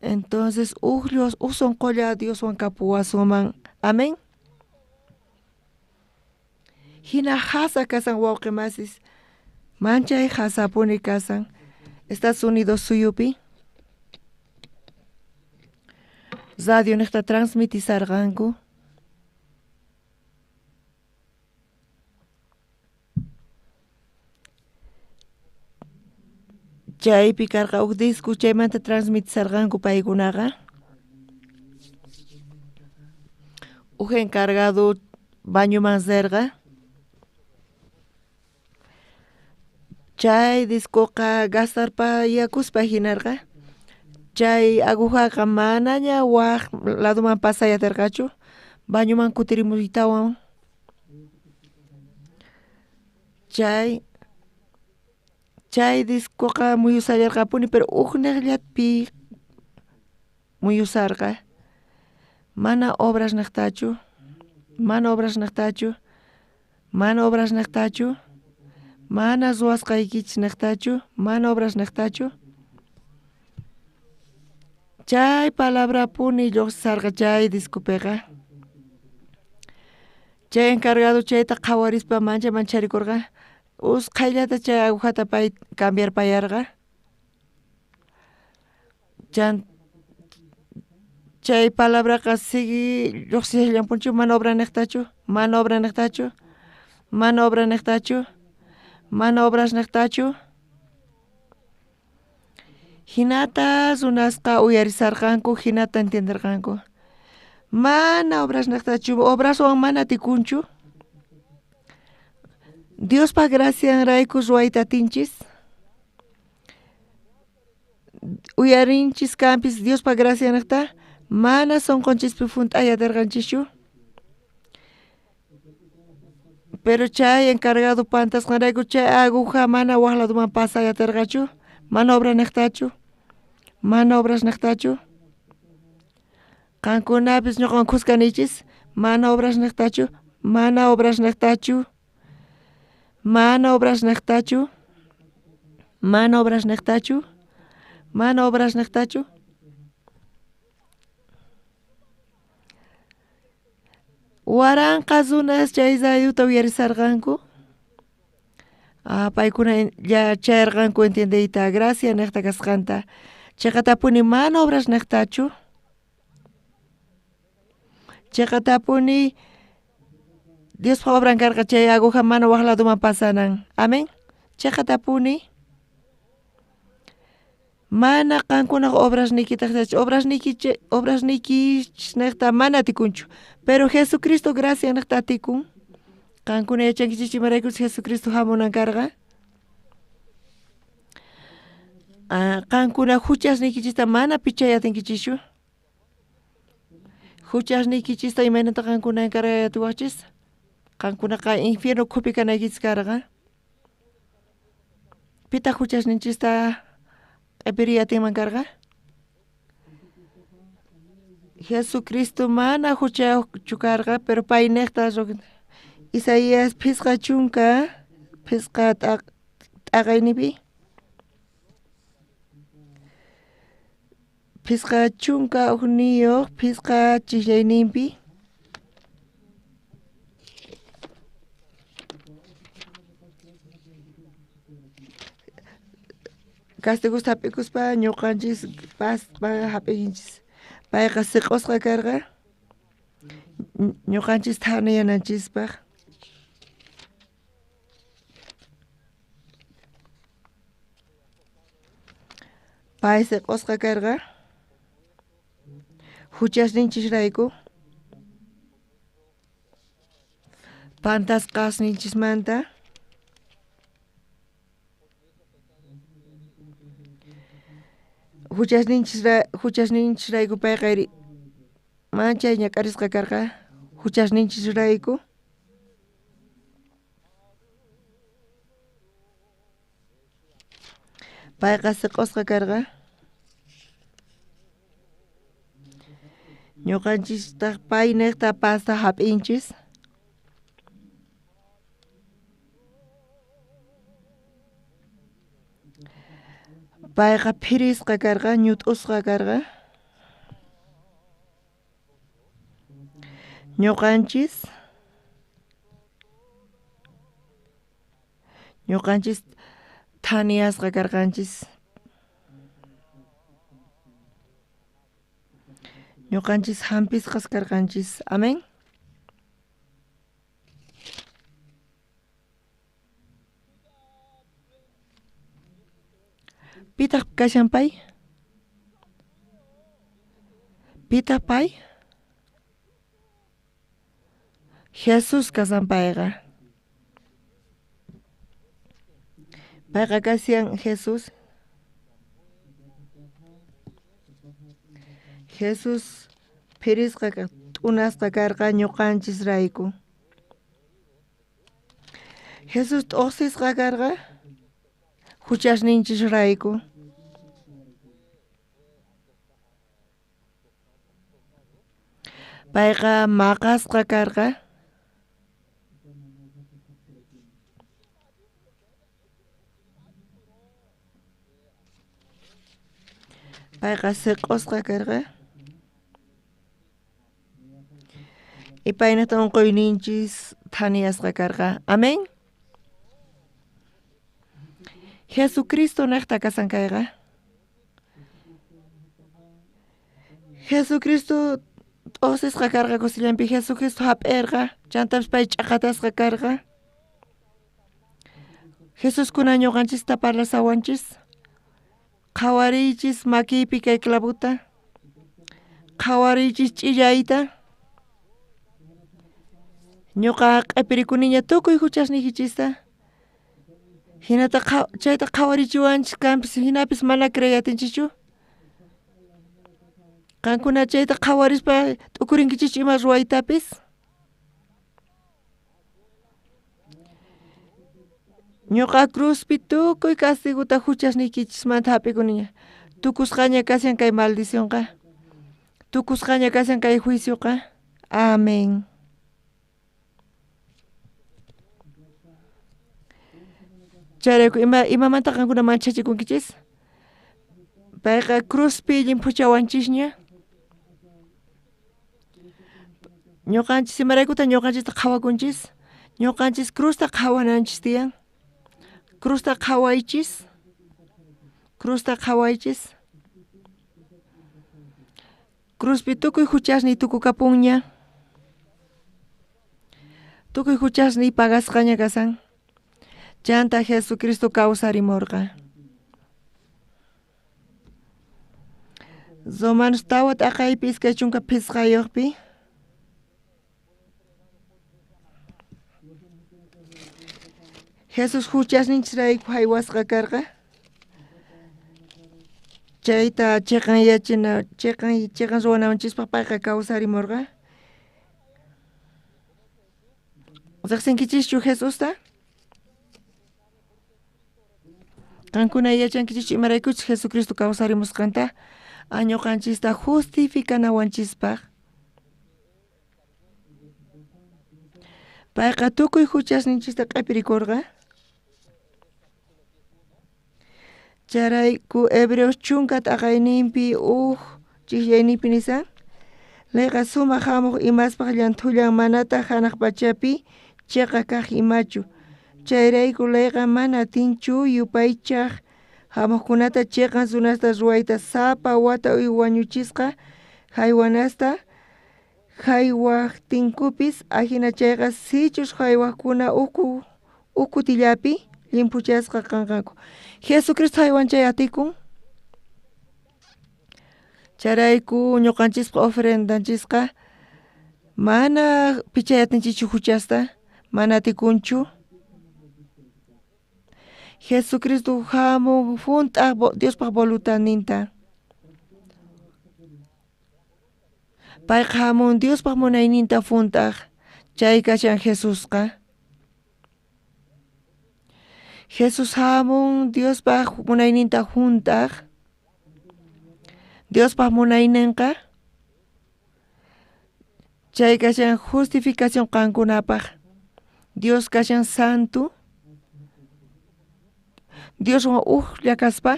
Entonces uj sunqulla Dioswan kapuwasunman. Amén. Hina jasa kasan wawqi masis, manchay jasapuni kasan. Estados Unidos suyupi radio niqta transmitisarqanku. Chaypi karqa uj disco chaymanta transmitisarqanku paykunaqa. Uj encargado bañoman rirqa. Chay discoqa gastarpayakuspa hinarqa. Chay agujaqa manaña waj ladoman pasay atirqachu, bañoman kutirimuytawan. Chay discoqa muyusallarqapuni pero ujniqllapi muyusarqa. Mana obras niqtachu, mana obras niqtachu, mana obras niqtachu, mana ruwasqaykichis niqtachu, mana obras niqtachu. Chay palabrapuni lluqsisarqa chay discopiqa. Chay encargado chayta qhawarispa mancha mancharikurqa. Usqhayllata chay agujata pay cambiarpayarqa. Chay palabraqa sigui lluqsishallanpunichu, mana obra niqtachu, mana obra niqtachu, mana obra niqtachu, mana obras niqtachu. Hinata runasqa uyarisarqanku, hinata entienderqanku. Mana obras niqtachu, obraswan mana atikunchu. Diospa gracianrayku ruwayta atinchis. Uyarinchis kanpis Diospa gracianniqta mana sunqunchispi hunt'ay atirqanchischu. Pero chay encargado pantasqanrayku chay aguja mana waj ladoman pasay atirqachu, mana obra niqtachu, mana obras niqtachu. Qankunapis ñuqawan khuska niychis, mana obras niqtachu, mana obras niqtachu, mana obras niqtachu, mana obras niqtachu, mana obras niqtachu. Waranqa runas chay radiota uyarisarqanku. Paykuna chayarqanku entiendeyta gracia niqta kasqanta. Chiqatapuni mana obras niqtachu. Chiqatapuni Diospa obran karqa chay aguja mana waj ladoman pasanan. Amén. Chiqatapuni mana qankunaq obras niykitaqtachu, obras niykichis niqta mana atikunchu. Pero Jesucristo gracia niqta atikun. Qankuna yachankichis imaraykuchus Jesucristo hamunan karqa. Qankuna huchas niykichista mana pichay atinkichischu. Huchas niykichista imaynata qankuna encargay atiwaqchis? Qankunaqa infierno ukhupi kanaykichis karqa. Pitaq huchasninchista q'ipiriy atinman karqa? Jesucristo mana huchayuqchu karqa, pero payniqta Isaías 55 t'aqaynipi 51 5 chiqllayninpi Castigosta hap'ikuspa ñuqanchis paspa hap'inchis. Payqa siq'usqa karqa ñuqanchis thaniyananchispaq. Pay siq'usqa karqa huchasninchisrayku, pantasqasninchismanta. Huchasninchisrayku payqa manchay ñak'arisqa karqa huchasninchisrayku. Payqa siq'usqa karqa ñuqanchistaq payniqta pasta hap'inchis. Payqa phirisqa karqa, ñut'usqa karqa. Ñuqanchis thaniyasqa karqanchis. Ñuqanchis hampisqas karqanchis. Amén. Pitaq kashan pay? Pitaq pay? Jesús kashan payqa. Payqa kashan Jesús. Jesús phirisqa t'unasqa karqa ñuqanchisrayku. Jesús t'uqsisqa karqa huchasninchisrayku. Payqa maqasqa karqa. Payqa siq'usqa karqa. Y paynata unquyninchis thaniyasqa karqa. Amén. Jesucristo niqta kasan kayqa. Jesucristo t'uqsisqa karqa kusillanpi. Jesucristo hap'irqa, chantapis pay ch'aqatasqa karqa. Jesús kuna ñuqanchista parlasawanchis. Qhawariychis makiypi kay clavuta. Qhawariychis ch'illayta. Ñuqa q'ipirikuniña tukuy huchasniykichista. Hinata chayta qhawarichiwanchis kanpis hinapis mana creyatinchikchu. Qankuna chayta qhawarispa t'ukurinkichikchu ima ruwaytapis. Ñuqa cruzpi tukuy castiguta huchasniykichismanta hap'ikuniña. Tukusqaña kashan kay maldicionqa. Tukusqaña kashan kay juicioqa. Amén. Chayrayku imamanta qankuna manchachikunkichis? Payqa cruzpi llimphuchawanchisña. Ñuqanchis imaraykuta ñuqanchista qhawakunchis? Ñuqanchis cruzta qhawananchis tiyan. Cruzta qhawaychis. Cruzta qhawaychis. Cruzpi tukuy huchasniy tukukapunña. Tukuy huchasniy pagasqaña kasan. Chanta Jesucristo kawsarimurqa. Romanos 4 t'aqaypi 25 Jesús huchasninchisrayku haywasqa karqa. Chayta chiqan yachina, chiqan ruwanawanchispaq payqa kawsarimurqa. Riqsinkichischu Jesusta? Qankuna yachankichischu imaraykuchus Jesucristo kawsarimusqanta? Ñuqanchista justificanawanchispaq. Payqa tukuy huchasninchista q'ipirikurqa. Chayrayku Hebreos chunka t'aqayninpi uj ch'ijllayninpi nisan, Leyqa sumaq hamuq imaspaq llanthullan manataq hanaq pachapi chiqa kaq imachu. Chayrayku leyqa mana atinchu yupaychaq hamuqkunata chiqan runasta ruwayta sapa wata wañuchisqa haywanasta haywaqtinkupis, ajina chayqa sichus haywaqkuna uj kutillapi llimphuchasqa kanqanku. Jesucristo haywan chay atikun. Chayrayku ñuqanchispa ofrendanchisqa mana pichay atinchikchu huchasta, mana atikunchu. Jesucristo hamun hunt'aq Diospaq voluntadninta. Payqa hamun Diospaq munayninta hunt'aq, chay kashan Jesusqa. Jesús hamun Diospaq munayninta hunt'aq. Diospaq munayninqa chay kashan justificación qankunapaq. Dios kashan santo. Dioswan ujlla kaspa,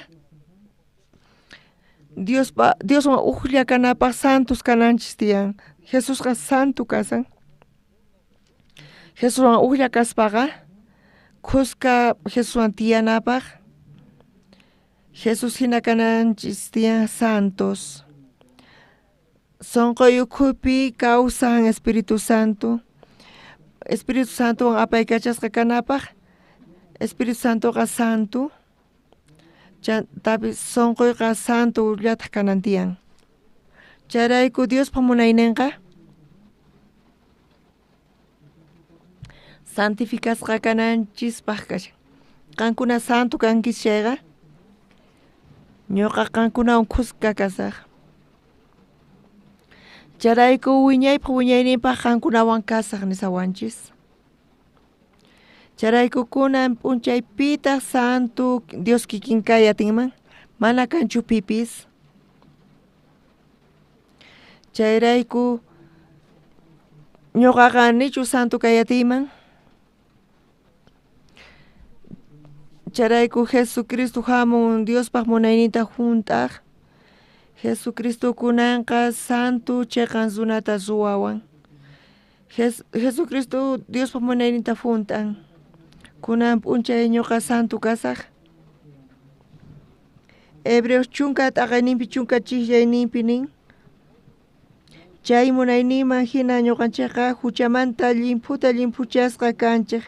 Dioswan ujlla kanapaq santos kananchis tiyan. Jesusqa santo kasan. Jesuswan ujlla kaspaqa khuska Jesuswan tiyanapaq Jesús hina kananchis tiyan santos. Sonqoy ukhupi kawsan Espíritu Santo. Espíritu Santowan apaykachasqa kanapaq. Espíritu Santoqa santo. Chantapis sonqoyqa santo llataq kanan tiyan. Chayrayku Diospaq munayninqa santificasqa kananchispaq kashan. Qankuna santo kankichis chayqa ñuqa qankunawan khuska kasaq. Chayrayku wiñaypaq wiñayninpaq qankunawan kasaq nisawanchis. Chayrayku kunan p'unchaypitaq santo Dios kikin kay atinman, mana kanchu pipis. Chayrayku ñuqaqa nichu santo kay atiyman. Chayrayku Jesucristo hamun Diospaq munayninta hunt'aq. Jesucristo kunanqa santo chiqan runata ruwawan. Jesucristo Diospaq munayninta hunt'an. Kunan p'unchay ñuqa santo kasaq. Hebreos chunka t'aqayninpi chunka ch'ijllayninpi nin. Chay munayninman hina ñuqanchikqa huchamanta llimphuta llimphuchasqa kanchik.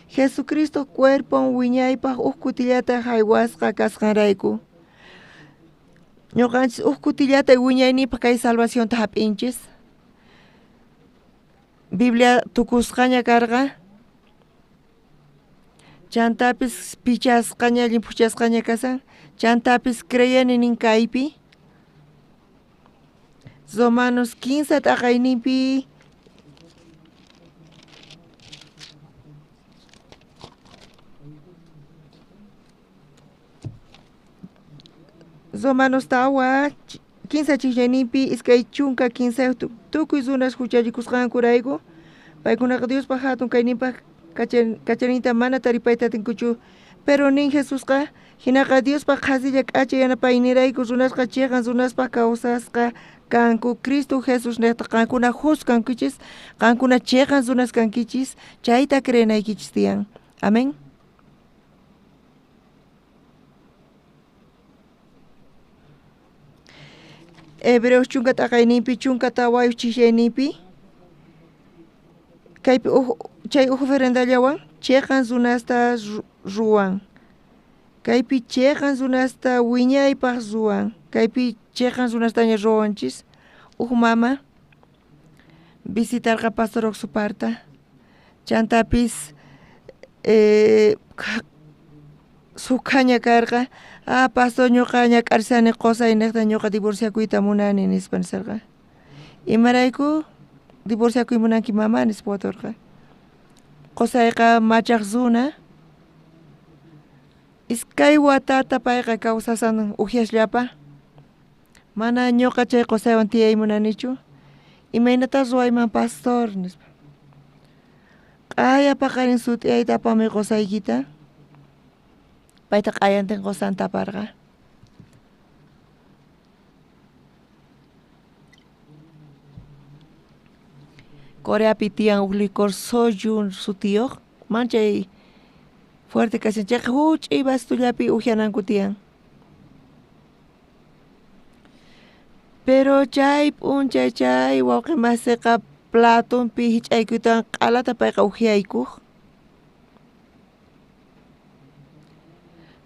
Jesucristo cuerpon wiñaypaq uj kutillata haywasqa kasqanrayku. Ñuqanchis uj kutillata wiñayninpaq kay salvacionta hap'inchis. Biblia tukusqaña karqa. Chantapis pichasqaña llimphuchasqaña kasan. Chantapis creyeni nin kaypi. Romanos 15 t'aqayninpi Romanos tawa 15 ch'ijllayninpi iskay chunka kinsayuq tukuy runas huchallikusqankurayku paykunaqa Diospaq hatun kayninpaq kacharinta mana taripayta atinkuchu. Pero nin Jesusqa hinaqa Diospaq qhasilla k'acha yanapaynirayku runasqa chiqan runaspaq kawsasqa kanku. Cristo Jesús niqta qankuna jus kankichis, qankuna chiqan runas kankichis, chayta creenaykichis tiyan. Amén. Hebreos chunka t'aqayninpi chunka tawayuq ch'ijllayninpi kaypi chay uj ofrendallawan chiqan runasta ruwan. Kaypi chiqan runasta wiñaypaq ruwan. Kaypi chiqan runastaña ruwanchis. Uj mama visitarqa pastor Oxuparta. Chantapis sukhaña karqa. Ah, pastor ñuqa ñak'arisani qusay niqta ñuqa divorciakuyta munani nispa nisarqa. Imarayku divorciakuy munanki mama nispa waturqa. Qusayqa machaq runa. Iskay watata payqa kawsasan uhyasllapa. Mana ñuqa chay qusaywan tiyay munanichu. Imaynata ruwayman pastor nispa. Q'aya paqarin sut'iyayta apamuy qusaykita. Payta q'ayantin qusanta aparqa. Coreapi tiyan huk licor soju sutiyuq, manchay fuerte kashan chayqa huch'uy vastullapi uhyananku tiyan. Pero chay p'unchay chay wawqi masiqa platonpi hich'aykuytawan q'alata payqa uhyaykuq.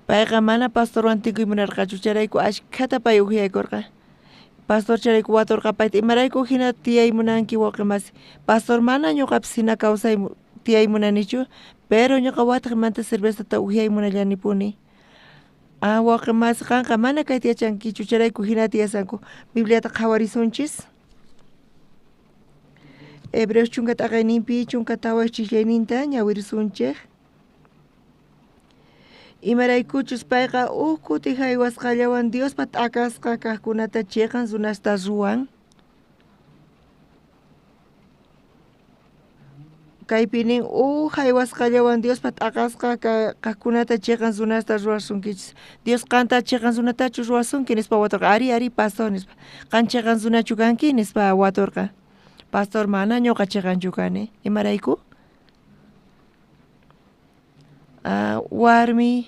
Payqa mana pastorwan tinkuy munarqachu, chayrayku ashkhata pay uhyaykurqa. Pastor chayrayku waturqa payta, imarayku hina tiyay munanki wawqi masi. Pastor mana ñuqapis hina kawsay tiyay munanichu, pero ñuqa wataqmanta cervezata uhyay munallanipuni. Ah, wawqi masi qanqa mana kayta yachankichu, chayrayku hina tiyasanku. Bibliata qhawarisunchis. Hebreos chunka t'aqayninpi 14 chiqllayninta ñawirisunchik. Imaraykuchus payqa huk kuti haywasqallawan Diospa t'akasqa kaqkunata chiqan runasta ruwan. Kaypi nin huk haywasqallawan Diospa t'aqasqa kaqkunata chiqan runasta ruwasunkichis. Dios qanta chiqan runatachu ruwasunki nispa waturqa. Ari, ari, pastor nispa. Qan chiqan runachu kanki nispa waturqa. Pastor mana ñuqa chiqanchu kani. Imarayku? Warmi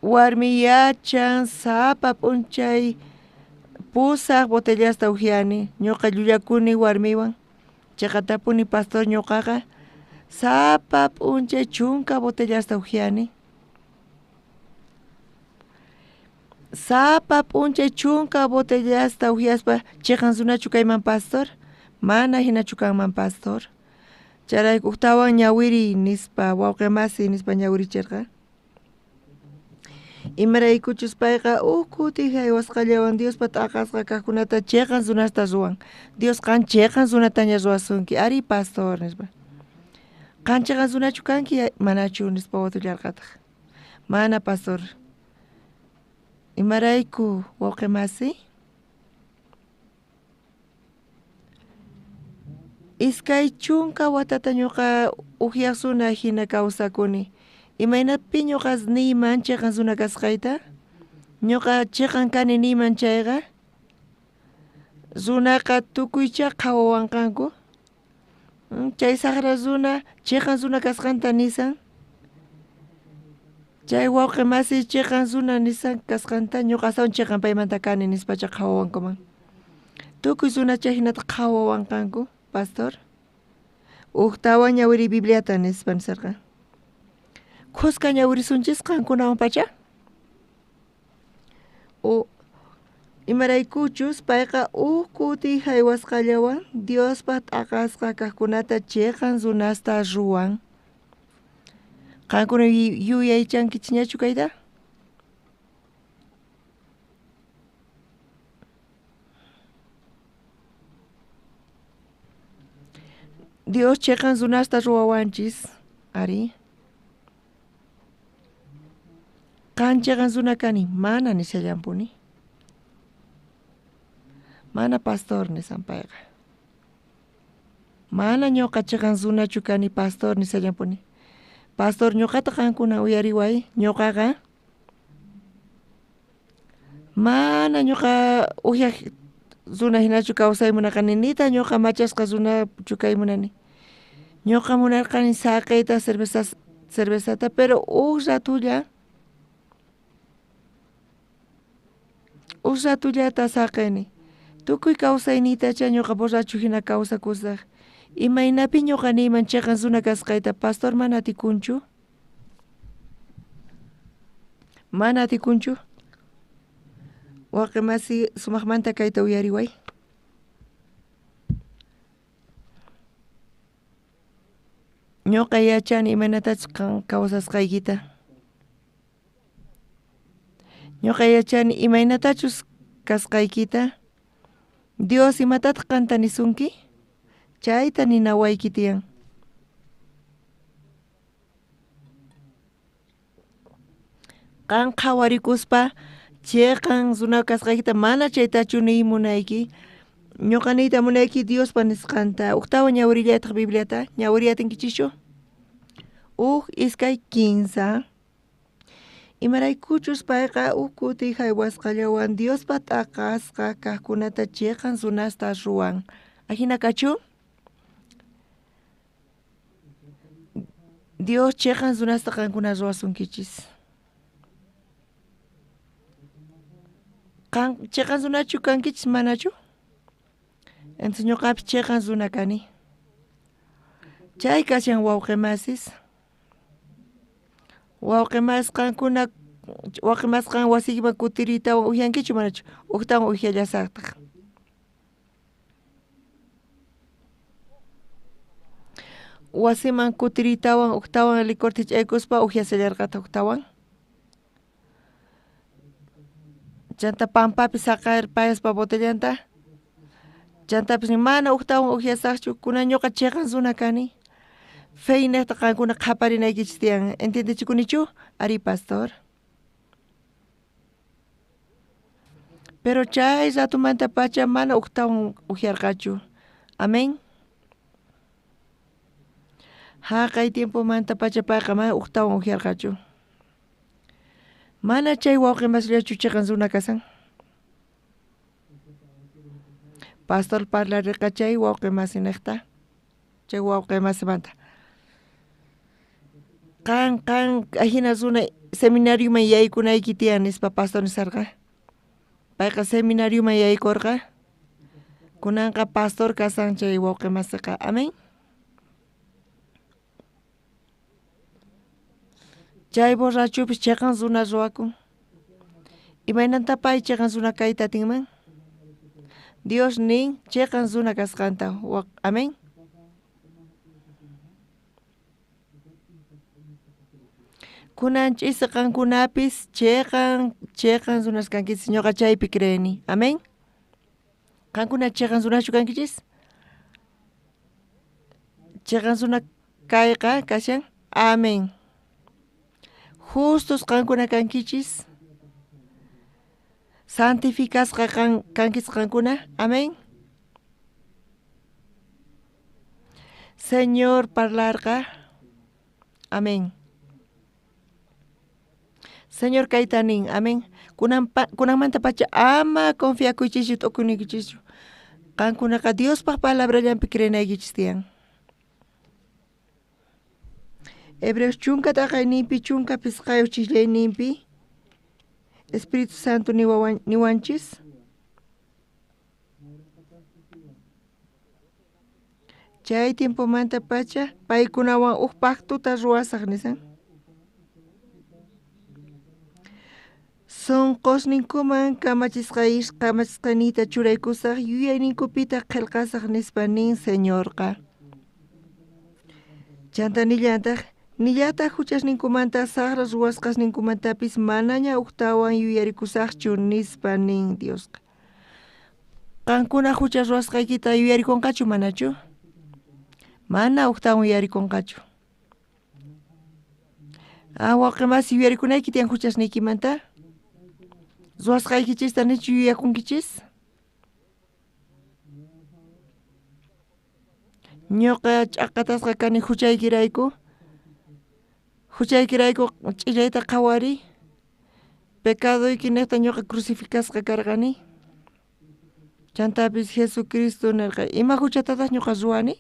warmi yachan sapa p'unchay 8 botellasta uhyani, ñuqa llullakuni warmiwan. Chiqatapuni pastor ñuqaqa sapa p'unchay 10 botellasta uhyani. Sapa p'unchay 10 botellasta uhyaspa chiqan runachu kayman pastor? Mana hinachu kanman pastor. Chayrayku ujtawan ñawiriy nispa wawqi masi nispa ñawirichirqa. Imaraykuchus payqa huk kuti haywasqallawan Diospa t'aqasqa kaqkunata chiqan runasta ruwan. Dios qan chiqan runataña ruwasunki, ari pastor nispa. Qan chiqan runachu kanki manachu nispa watullarqataq. Mana pastor. Imarayku wawqi masi? 20 watata ñuqa uhyaq runa hina kawsakuni. Imaynapi ñuqa niyman chiqan runa kasqayta? Ñuqa chiqan kani niyman chayqa runaqa tukuycha qhawawanqanku. Chay saqra runa chiqan runa kasqanta nisan. Chay wawqi masi chiqan runa nisan kasqanta ñuqa astawan chiqan paymanta kani nispacha qhawawankuman. Tukuy runa chay hinata qhawawanqanku, pastor. Ujtawan ñawiri Bibliata nispa nisarqa. Khuska ñawirisunchis qankunawan pacha. O imaraykuchus payqa huk kuti haywasqallawan Diospa t'aqasqa kaqkunata chiqan runasta ruwan. Qankuna yuyaychankichñachu kayta? Dios chiqan runasta ruwawanchis, ari. Qan chiqan runa kani, mana nishallampuni. Mana pastor nisan payqa. Mana ñuqa chiqan runachu kani pastor nishallampuni. Pastor ñuqata qankuna uyariway, ñuqaqa mana ñuqa uhyaq runa hinachu kawsay munarqani, nita ñuqa machasqa runachu kay munani. Ñuqa munarqani saqiyta cervezata, pero huk ratullata saqini. Tukuy kawsayniytacha ñuqa borrachu hina kawsakusaq. Imaynapi ñuqa niyman chiqan runa kasqayta, pastor mana atikunchu? Mana atikunchu? Wawqi masi sumaqmanta kayta uyariway. Ñuqa yachani imaynatachus qan kawsasqaykita. Ñuqa yachani imaynatachus kasqaykita. Dios imatataq qanta nisunki? Chayta ninawayki tiyan. Qan qhawarikuspa cheqan runa kasqaykita mana chaytachu niy munayki. Ñuqa niyta munayki Diospa nisqanta. Ujtawan ñawirillaytaq Bibliata. Ñawiriyatinkichikchu? Uj, iskay, kinsa. Imaraykuchus payqa uj kuti jaywasqallawan Diospa t'aqasqa kajkunata cheqan runasta ruwan. Ajina kachu? Dios cheqan runasta qankuna ruwasunkichis. Qan cheqan runachu kankichis manachu? Entonces ñuqapis cheqan runa kani. Chay kashan wawqi masis. Wawqi masis qankuna wawqi masis qan wasiykiman kutiriytawan ujyankichu manachu? Ujtawan ujyallasaqtaq. Wasiman kutiriytawan ujtawan licorta hich'aykuspa ujyasallarqataq ujtawan. Chanta pampapi saqarpayaspa botellanta. Chantapis mana ujtawan ujyasaqchu, kunan ñuqa cheqan runa kani. Feynejta qankuna qhaparinaykichis tiyan. Entiendechikunichu? Ari, pastor. Pero chay ratumantapacha mana ujtawan ujyarqachu. Amén. Jaqay tiempomantapacha payqa mana ujtawan ujyarqachu. Mana chay wawqi masillachu cheqan runa kasan. Pastor parlariqa chay wawqi masinejta, chay wawqi masimanta. Qan qan ajina runa seminarioman yaykunayki tiyan nispa pastor nisarqa. Payqa seminarioman yaykurqa. Kunanqa pastor kasan chay wawqi masiqa. Amén. Chay borrachupis cheqan runa ruwakun. Imaynanta pay cheqan runa kayta atinman? Dios nin cheqan runa kasqanta. Amén. Kunan ch'isi qankunapis cheqan cheqan runas kankichis. Ñuqa chaypi creeni. Amén. Qankuna cheqan runachu kankichis? Cheqan runa kayqa kashan. Amén. Justos qankuna kankichis. Santificasqa kankichis qankuna. Amén. Señor parlarqa. Amén. Señor kayta nin. Amén. Kunanmanta pacha ama confiakuychischu t'ukunikichischu. Qankunaqa Diospaq palabrallanpi creenaykichis tiyan. Hebreos chunka t'aqayninpi chunka pisqayuq chislayninpi Espíritu Santo niwanchis. Chay tiempomanta pacha paykunawan uj pactuta ruwasaq nisan. Sonqosninkuman kamachisqaniyta churaykusaq yuyayninkupitaq qhelqasaq nispa nin Señorqa. Chanta nillantaq nillataq huchasninkumanta saqra ruwasqasninkumantapis manaña ujtawan yuyarikusaqchu nispa nin Diosqa. Qankuna hucha ruwasqaykita yuyarikunqachu manachu? Mana ujtawan yuyarikunqachu. Ah, wawqi masi yuyarikunayki tiyan huchasniykimanta? Ruwasqaykichista nichu yuyakunkichis? Ñuqa ch'aqatasqa kani huchaykirayku. Huchaykirayku ch'illayta qhawariy. Pecadoyki niqta ñuqa crucificasqa karqani. Chantapis Jesucristo nirqa, ima huchatataq ñuqa ruwani?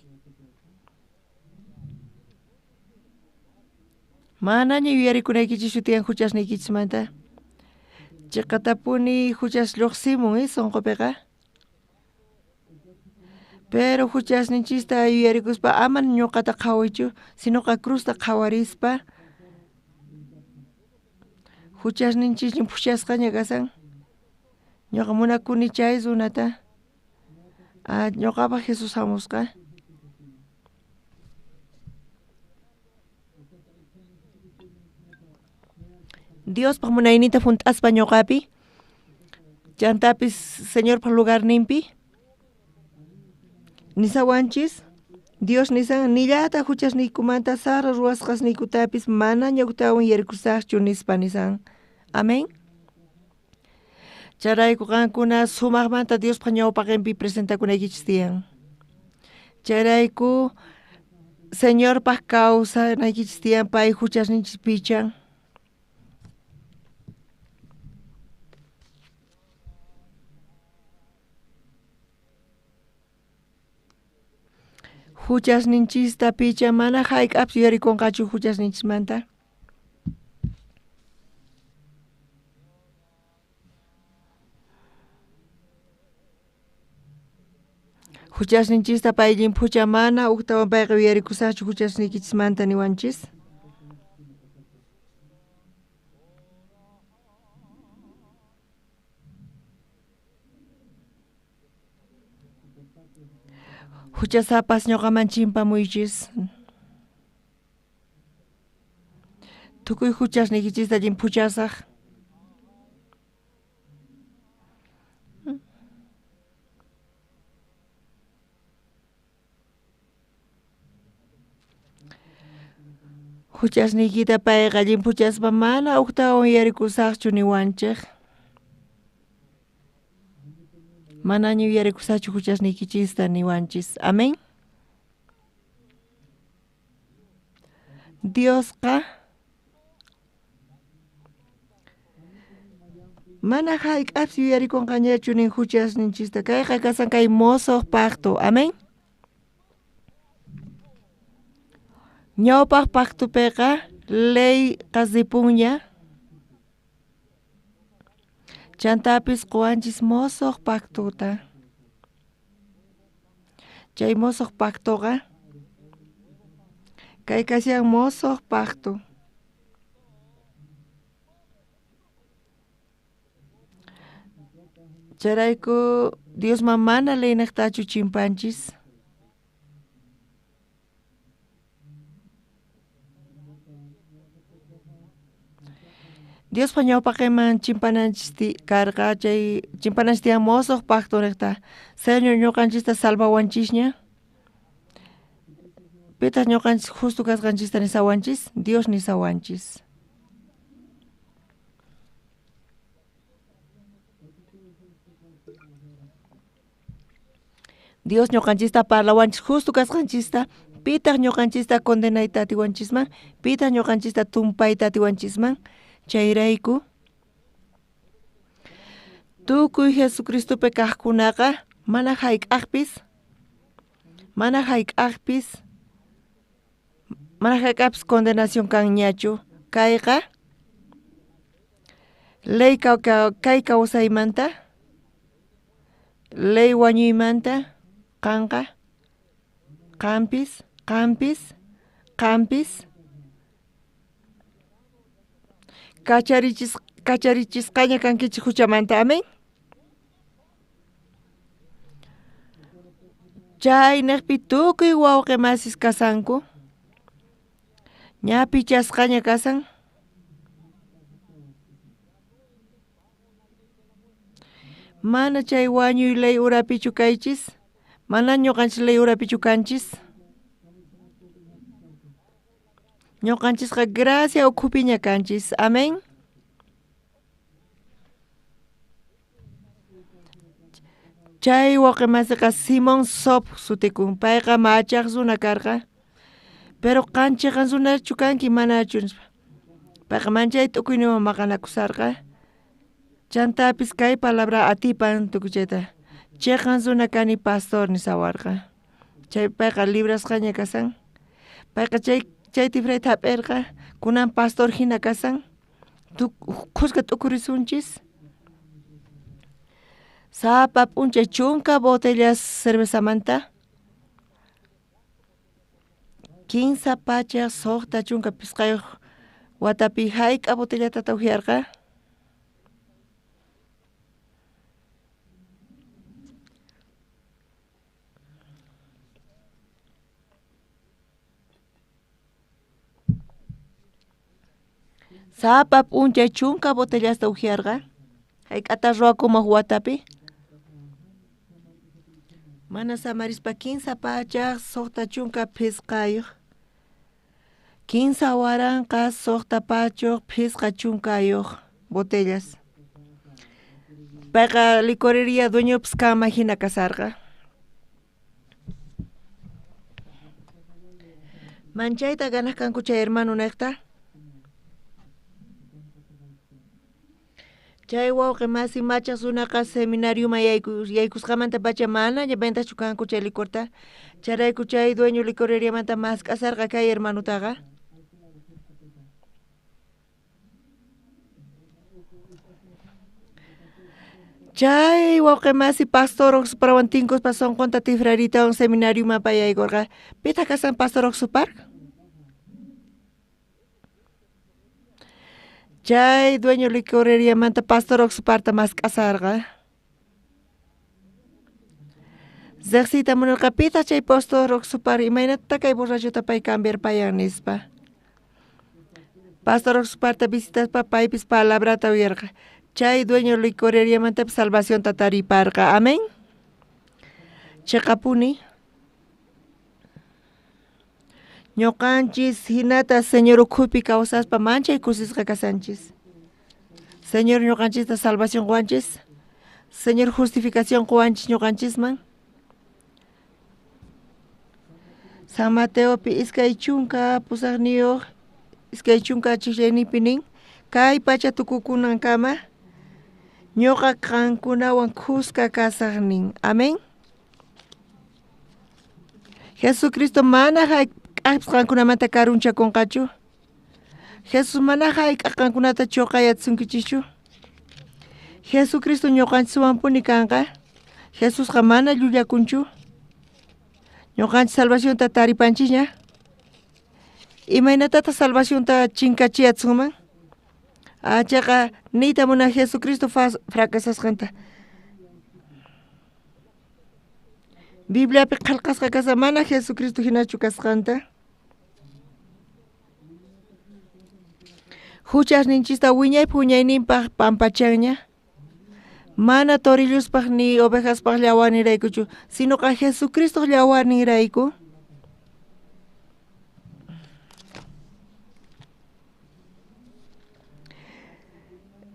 Manaña yuyarikunaykichikchu tiyan huchasniykichismanta. Chiqatapuni huchas lluqsimun sunqupiqa. Pero huchasninchista yuyarikuspa ama ñuqata qhawaychu, sinoqa cruzta qhawarispa huchasninchis phuchasqaña kasan. Ñuqa munakuni chay runata. Ah, ñuqapaq Jesús hamusqa. Diospaq munayninta hunt'aspa ñuqapi. Chantapis Señorpaq lugarninpi. Nisawanchis Dios nisan nillata huchasniykumanta sara ruwasqasniykutapis manaña ujtawan yarikusaqchu nispa nisan. Amén. Chayrayku qankuna sumaqmanta Diospaq ñawpaqinpi presentakunaykichis tiyan. Chayrayku Señorpaq kawsanaykichis tiyan pay huchasninchis pichan. Huchasninchista pichan mana hayk'apis yuyarikunqachu huchasninchismanta. Huchasninchista pay llimphucha mana ujtawan payqa yuyarikusaqchu huchasniykichismanta niwanchis. Huchasapas ñuqaman chimpamuychis. Tukuy huchasniykichista llimphuchasaq. Huchasniykita payqa llimphuchaspa mana ujtawan yuyarikusaqchu niwanchik. Manaña yuyarikusaqchu huchasniykichista niwanchis. Amén. Diosqa mana hayk'apis yuyarikunqañachu nin huchasninchista. Kayqa kasan kay mosoq pacto. Amén. Ñawpaq pactopiqa ley qasipunña. Chantapis quwanchis mosoq pactota. Chay mosoq pactoqa kay kashan mosoq pacto. Chayrayku Diosman mana leyniqtachu chimpanchis. Diospa ñawpaqinman chimpananchis karqa chay chimpananchis tiyan mosoq pacto niqta. Señor ñuqanchista salvawanchisña. Pitaq ñuqanchis justo kasqanchista nisawanchis? Dios nisawanchis. Dios ñuqanchista parlawanchis justo kasqanchista. Pitaq ñuqanchista condenayta atiwanchisman? Pitaq ñuqanchista tumpayta atiwanchisman? Chayrayku tukuy Jesucristopi kaqkunaqa mana hayk'aqpis condenación kanñachu. Kayqa ley kay kawsaymanta, ley wañuymanta qanqa, qampis, qampis, qampis kacharichisqaña kankichik huchamanta. Amén. Chayniqpi tukuy wawqi masis kasanku. Ña pichasqaña kasan. Mana chay wañuy ley urapichu kaychis. Mana ñuqanchis ley urapichu kanchis. Ñuqanchisqa gracia ukhupiña kanchis. Amén. Chay wawqi masiqa Simón Sop sutikun. Payqa machaq runa karqa. Pero qan chiqan runachu kanki manachu nispa. Payqa manchay tukuyninwan maqanakusarqa. Chantapis kay palabra atipan tukuy chayta. Chiqan runa kani pastor nisawarqa. Chay payqa librasqaña kasan. Payqa chay tifrayta hap'irqa. Kunan pastor hina kasan. Khuska t'ukurisunchis. Sapa p'unchay chunka botellas cervezamanta. 365 watapi hayk'a botellata uhyarqa. Sapa p'unchay 10 botellasta uhyarqa. Hayk'ata ruwakumaq watapi. Mana samarispa 365. 3650 botellas. Payqa licorería dueñopis kanman jina kasarqa. Manchayta ganaj kanku chay hermano nejta. Chay wawqi masi machaq runaqa seminarioman yaykusqamantapacha manaña ventachu kanku chay licorta. Chayrayku chay dueño licoreriamanta mask'asarqa kay hermanutaqa. Chay wawqi masi pastor Oxuparwan tinkuspa sonqonta tifraritawan seminarioman pay yaykurqa. Pitaq kasan pastor Oxupar? Chay dueño licoreriamanta pastor Oxuparta mask'asarqa. Riqsiyta munarqa pitaq chay pastor Oxupar imaynata kay borrachota pay cambiarpayan nispa. Pastor Oxuparta visitaspa paypis palabrata uyarqa. Chay dueño licoreriamantapis salvacionta tariparqa. Amén. Cheqapuni. Ñuqanchis hinata Señor ukhupi kawsaspa manchay kusisqa kasanchis. Señor ñuqanchista salvación quwanchis. Señor justificación quwanchis ñuqanchisman. San Mateopi 28 29 nin kay pacha tukukunankama ñuqa qankunawan khuska kasaq nin. Amén. Jesucristo mana hayk'aqpis qankunamanta karunchakunqachu. Jesús mana hayk'aq qankunata chuqayatsunkichischu. Jesucristo ñuqanchiswanpuni kanqa. Jesusqa mana llullakunchu. Ñuqanchis salvacionta taripanchisña. Imaynatataq salvacionta chinkachiatsunman? Chayqa niyta munan Jesucristo fracasasqanta. Bibliapi qhelqasqa kasqa mana Jesucristo hinachu kasqanta. Huchasninchista wiñaypaq wiñayninpaq pampachanña. Mana torilluspaq ni ovejaspaq llawarninraykuchu, sinoqa Jesucristoq llawarninrayku.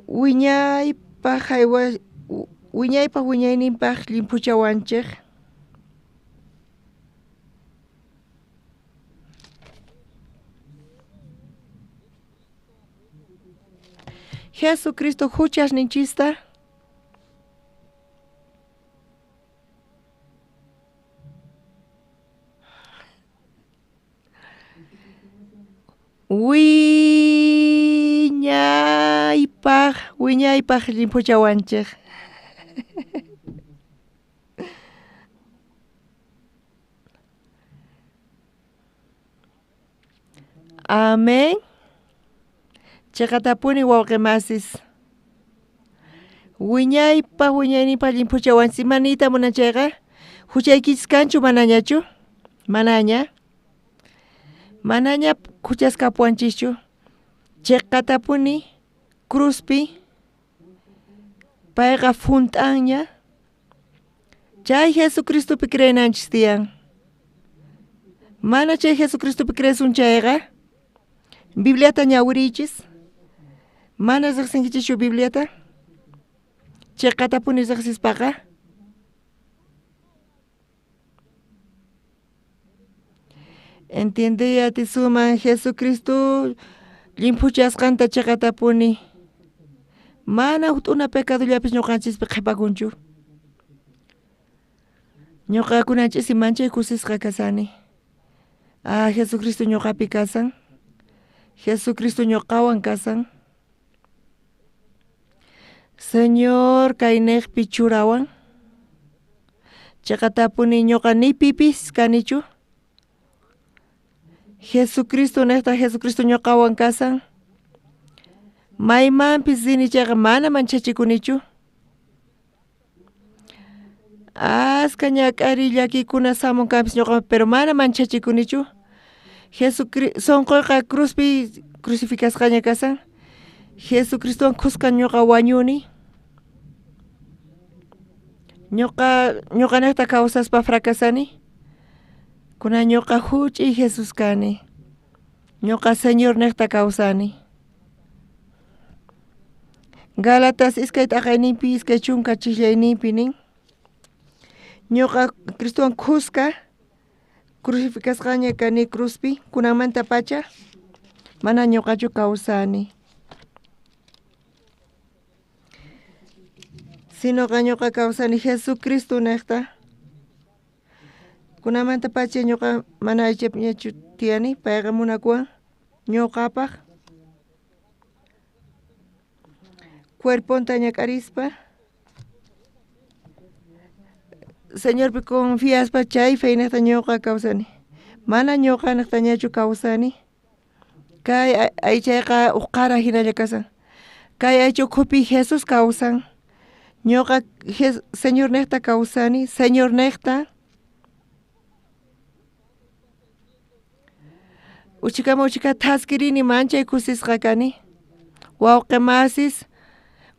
Wiñaypaq wiñaypaq wiñayninpaq llimphuchawanchik. Jesucristo huchasninchista wiñaypaq wiñaypaq llimphuchawanchik. Amén. Chiqatapuni wawqi masis. Wiñaypaq wiñayninpaq llimphuchawanchis. Ima niyta munan chayqa? Huchaykichis kanchu manañachu? Manaña. Manaña huchas kapuwanchischu. Chiqatapuni cruzpi payqa funt'anña. Chay Jesucristopi creenanchis tiyan. Mana chay Jesucristopi creesun chayqa Bibliata ñawiriychis. Mana riqsinkichischu Bibliata? Chiqatapuni riqsispaqa entiendey atisuman Jesucristo llimphuchasqanta chiqatapuni. Mana huk t'una pecadollapis ñuqanchispi qhipakunchu. Ñuqa kunanchisi manchay kusisqa kasani. Ah, Jesucristo ñuqapi kasan. Jesucristo ñuqawan kasan. Señor kayniqpi churawan. Chiqatapuni ñuqa ni pipis kanichu. Jesucristo niqta Jesucristo ñuqawan kasan. Maymanpis rini chayqa mana manchachikunichu. Aska ñak'ariy llakikuna samun kanpis ñuqaman pero mana manchachikunichu. Jesucristo sunquyqa cruzpi crucificasqaña kasan. Jesucristowan khuska ñuqa wañuni. Ñuqanejta kawsaspa fracasani. Kunan ñuqa huch'iy Jesús kani. Ñuqa Señor nejta kawsani. Gálatas iskay t'aqayninpi 20 chiqllayninpi nin. Ñuqa Cristowan khuska crucificasqaña kani cruzpi kunanmanta pacha mana ñuqachu kawsani. Sinoqa ñuqa kawsani Jesucristo nejta. Kunanmanta pacha ñuqa mana aychapiñachu tiyani, payqa munakuwan ñuqapaq cuerponta ñak'arispa Señorpi confiaspa chay feynejta ñuqa kawsani. Mana ñuqa nejtañachu kawsani. Kay aychayqa uj qara hinalla kasan. Kay aycha ukhupi Jesús kawsan. Ñuqa Señor nejta kawsani, Señor nejta. Uchikama uchika thaskirini manchay kusisqa kani. Wawqi masis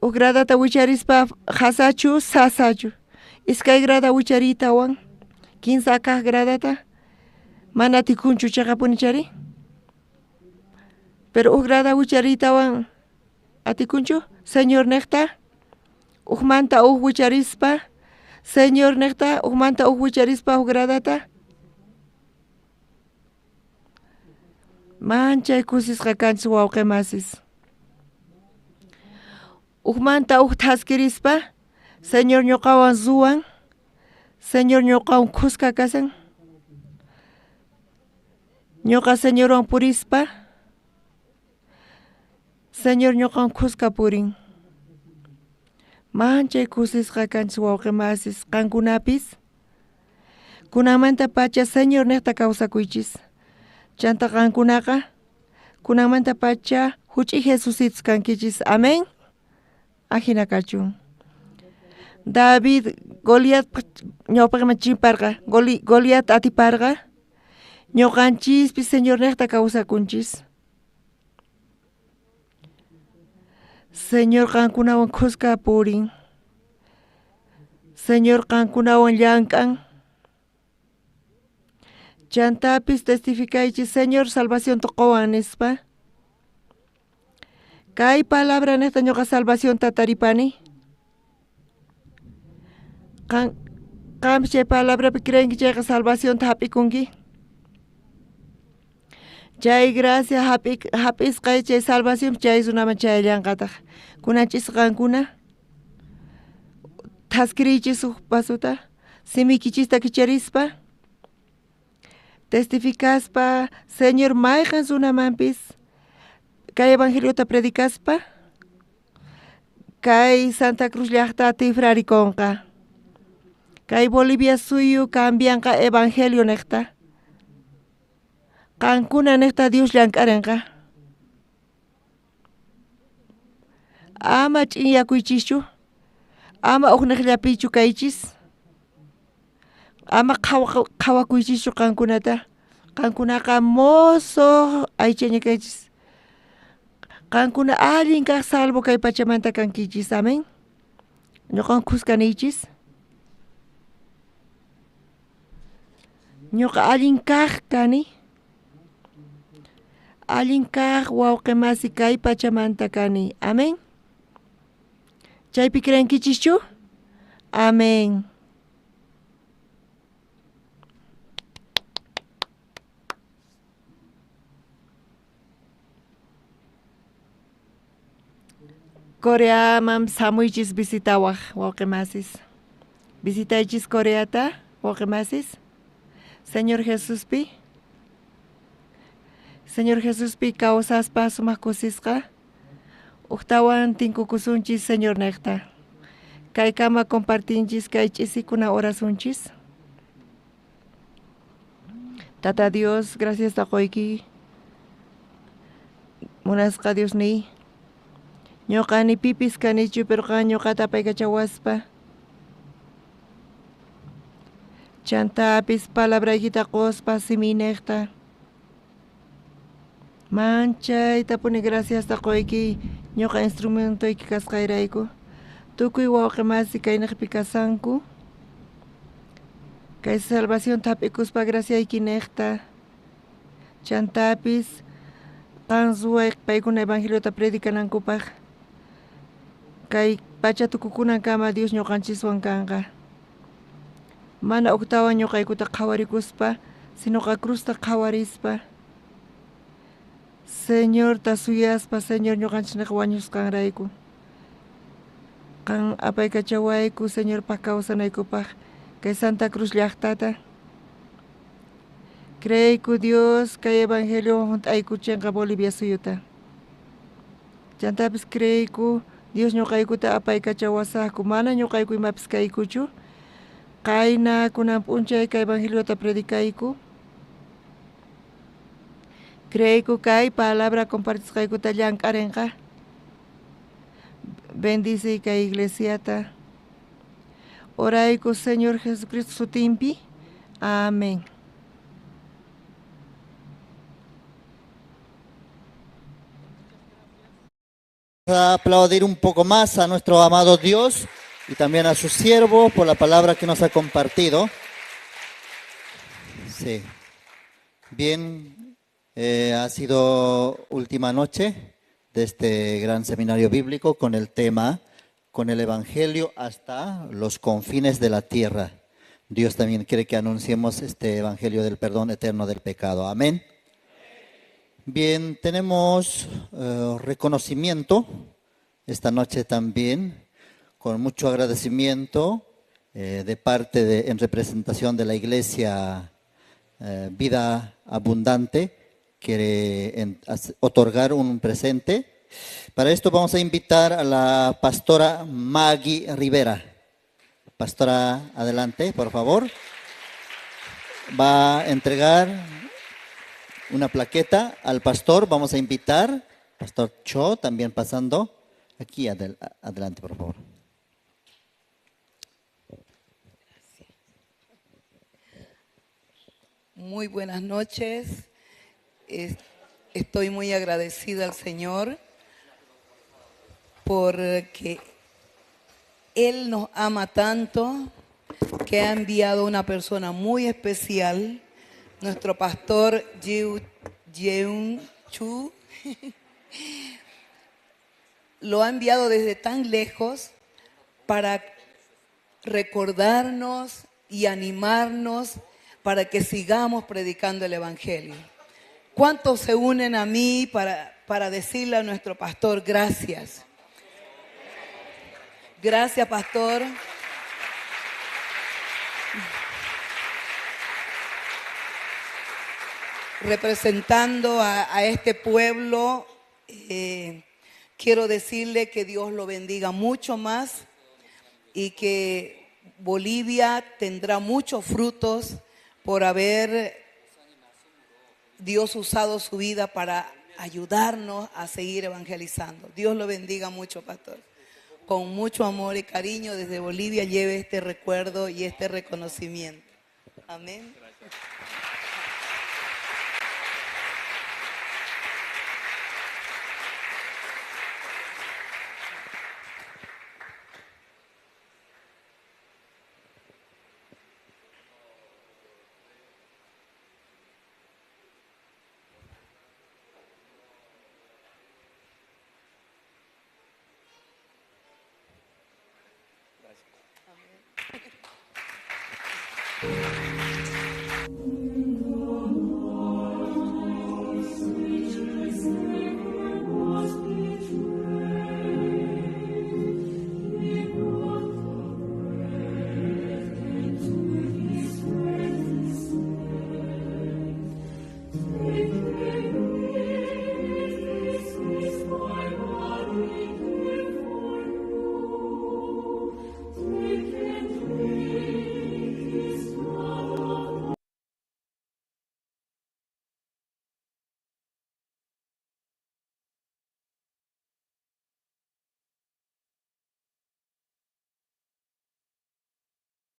uj gradata wicharispa hasachu sasachu. Iskay grada wichariytawan kinsa kaq gradata mana atikunchu chaqapuni chari. Pero uj grada wichariytawan atikunchu Señor nejta ujmanta uj wicharispa Señor nejta ujmanta uj wicharispa uj gradata manchay kusisqa kanchis wawqi masis. Ujmanta uj thaskirispa Señor ñuqawan ruwan, Señor ñuqawan khuska kasan. Ñuqa Señorwan purispa, Señor ñuqawan khuska purin. Manchay kusisqa kanchis wawqi masis qankunapis. Kunanmanta pacha Señor nejta kawsakuychis. Chanta qankunaqa kunanmanta pacha huch'i Jesusitus kankichis. Amén. Ajina kachun. David Goliat ñawpaqman chimparqa, Goliat atiparqa. Ñuqanchispis Señor nejta kawsakunchis. Señor qankunawan khuska purin. Señor qankunawan llank'an. Chantapis testificaychis Señor salvación quwan nispa. Kay palabra nejta ñuqa salvación taripani. Qanpis chay palabrapi creenki chayqa salvación hap'ikunki. Chay gracia hap'isqay chay salvación chay runaman chayllanqataq. Kunanchis qankuna thaskiriychis uj pasuta simiykichista kicharispa testificaspa Señor mayqan runamanpis kay evangeliota predicaspa kay Santa Cruz llaqta tifrarikunqa. Kay Bolivia suyu cambianqa evangelio nejta. Qankuna nejta Dios llank'arinqa. Ama ch'inyakuychischu. Ama uqnejllapichu kaychis. Ama qhawakuychischu qankunata. Qankunaqa mozo aychaña kaychis. Qankuna allin kaq salvo kay pachamanta kankichis. Amén. Ñuqan khuska niychis. Ñuqa allin kaq kani. Allin kaq wawqi masi kay pachamanta kani. Amén. Chaypi creenkichischu? Amén. Coreaman samuychis visitawaj wawqi masis. Visitaychis Coreata wawqi masis. Señor Jesuspi. Señor Jesuspi kawsaspa sumaq kusisqa. Ujtawan tinkukusunchis Señor nejta. Kaykama compartinchis kay ch'isikuna orasunchis. Tata Dios, gracias taqoyki. Munasqa Dios niy. Ñuqa ni pipis kanichu, pero qan ñuqata apaykachawaspa. Chantapis palabraykita quspa siminejta. Manchaytapuni gracias taqoyki ñuqa instrumentoyki kasqayrayku. Tukuy wawqi masi kaynejpi kasanku. Kay salvación hap'ikuspa graciaykinejta. Chantapis qan ruway paykuna evangeliota predicanankupaq. Kay pacha tukukunankama Dios ñuqanchiswan kanqa. Mana uktawan ñuqaykuta qhawarikuspa, sinoqa cruzta qhawarispa. Señorta suyaspa, Señor ñuqanchikqa wañusqanrayku. Qan apaykachawayku, Señorpaq kawsanaykupaq kay Santa Cruz llaqtata. Creeyku Dios kay evangelio hunt'aykuchinqa Bolivia suyuta. Chantapis creeyku Dios ñuqaykuta apaykachawasaqku, mana ñuqayku imapis kaykuchu. Qayna kunan p'unchay kay evangeliota predicayku. Creeyku kay palabra compartisqaykuta llank'arinqa. Bendice kay iglesiata. Orayku Señor Jesucristo sutinpi. Amén. A aplaudir un poco más a nuestro amado Dios y también a su siervo por la palabra que nos ha compartido. Sí. Bien, ha sido última noche de este gran seminario bíblico con el tema, con el Evangelio hasta los confines de la tierra. Dios también quiere que anunciemos este Evangelio del perdón eterno del pecado. Amén. Bien, tenemos reconocimiento esta noche también, con mucho agradecimiento de parte en representación de la Iglesia Vida Abundante, quiere otorgar un presente. Para esto vamos a invitar a la pastora Maggie Rivera. Pastora, adelante, por favor. Va a entregar una plaqueta al pastor. Vamos a invitar, Pastor Cho, también pasando. Aquí adelante, por favor. Gracias. Muy buenas noches. Estoy muy agradecida al Señor porque Él nos ama tanto que ha enviado una persona muy especial, nuestro pastor Yeun Chu. Lo ha enviado desde tan lejos para recordarnos y animarnos para que sigamos predicando el Evangelio. ¿Cuántos se unen a mí para decirle a nuestro pastor gracias? Gracias, pastor. Representando a este pueblo, quiero decirle que Dios lo bendiga mucho más y que Bolivia tendrá muchos frutos por haber Dios usado su vida para ayudarnos a seguir evangelizando. Dios lo bendiga mucho, pastor. Con mucho amor y cariño desde Bolivia lleve este recuerdo y este reconocimiento. Amén.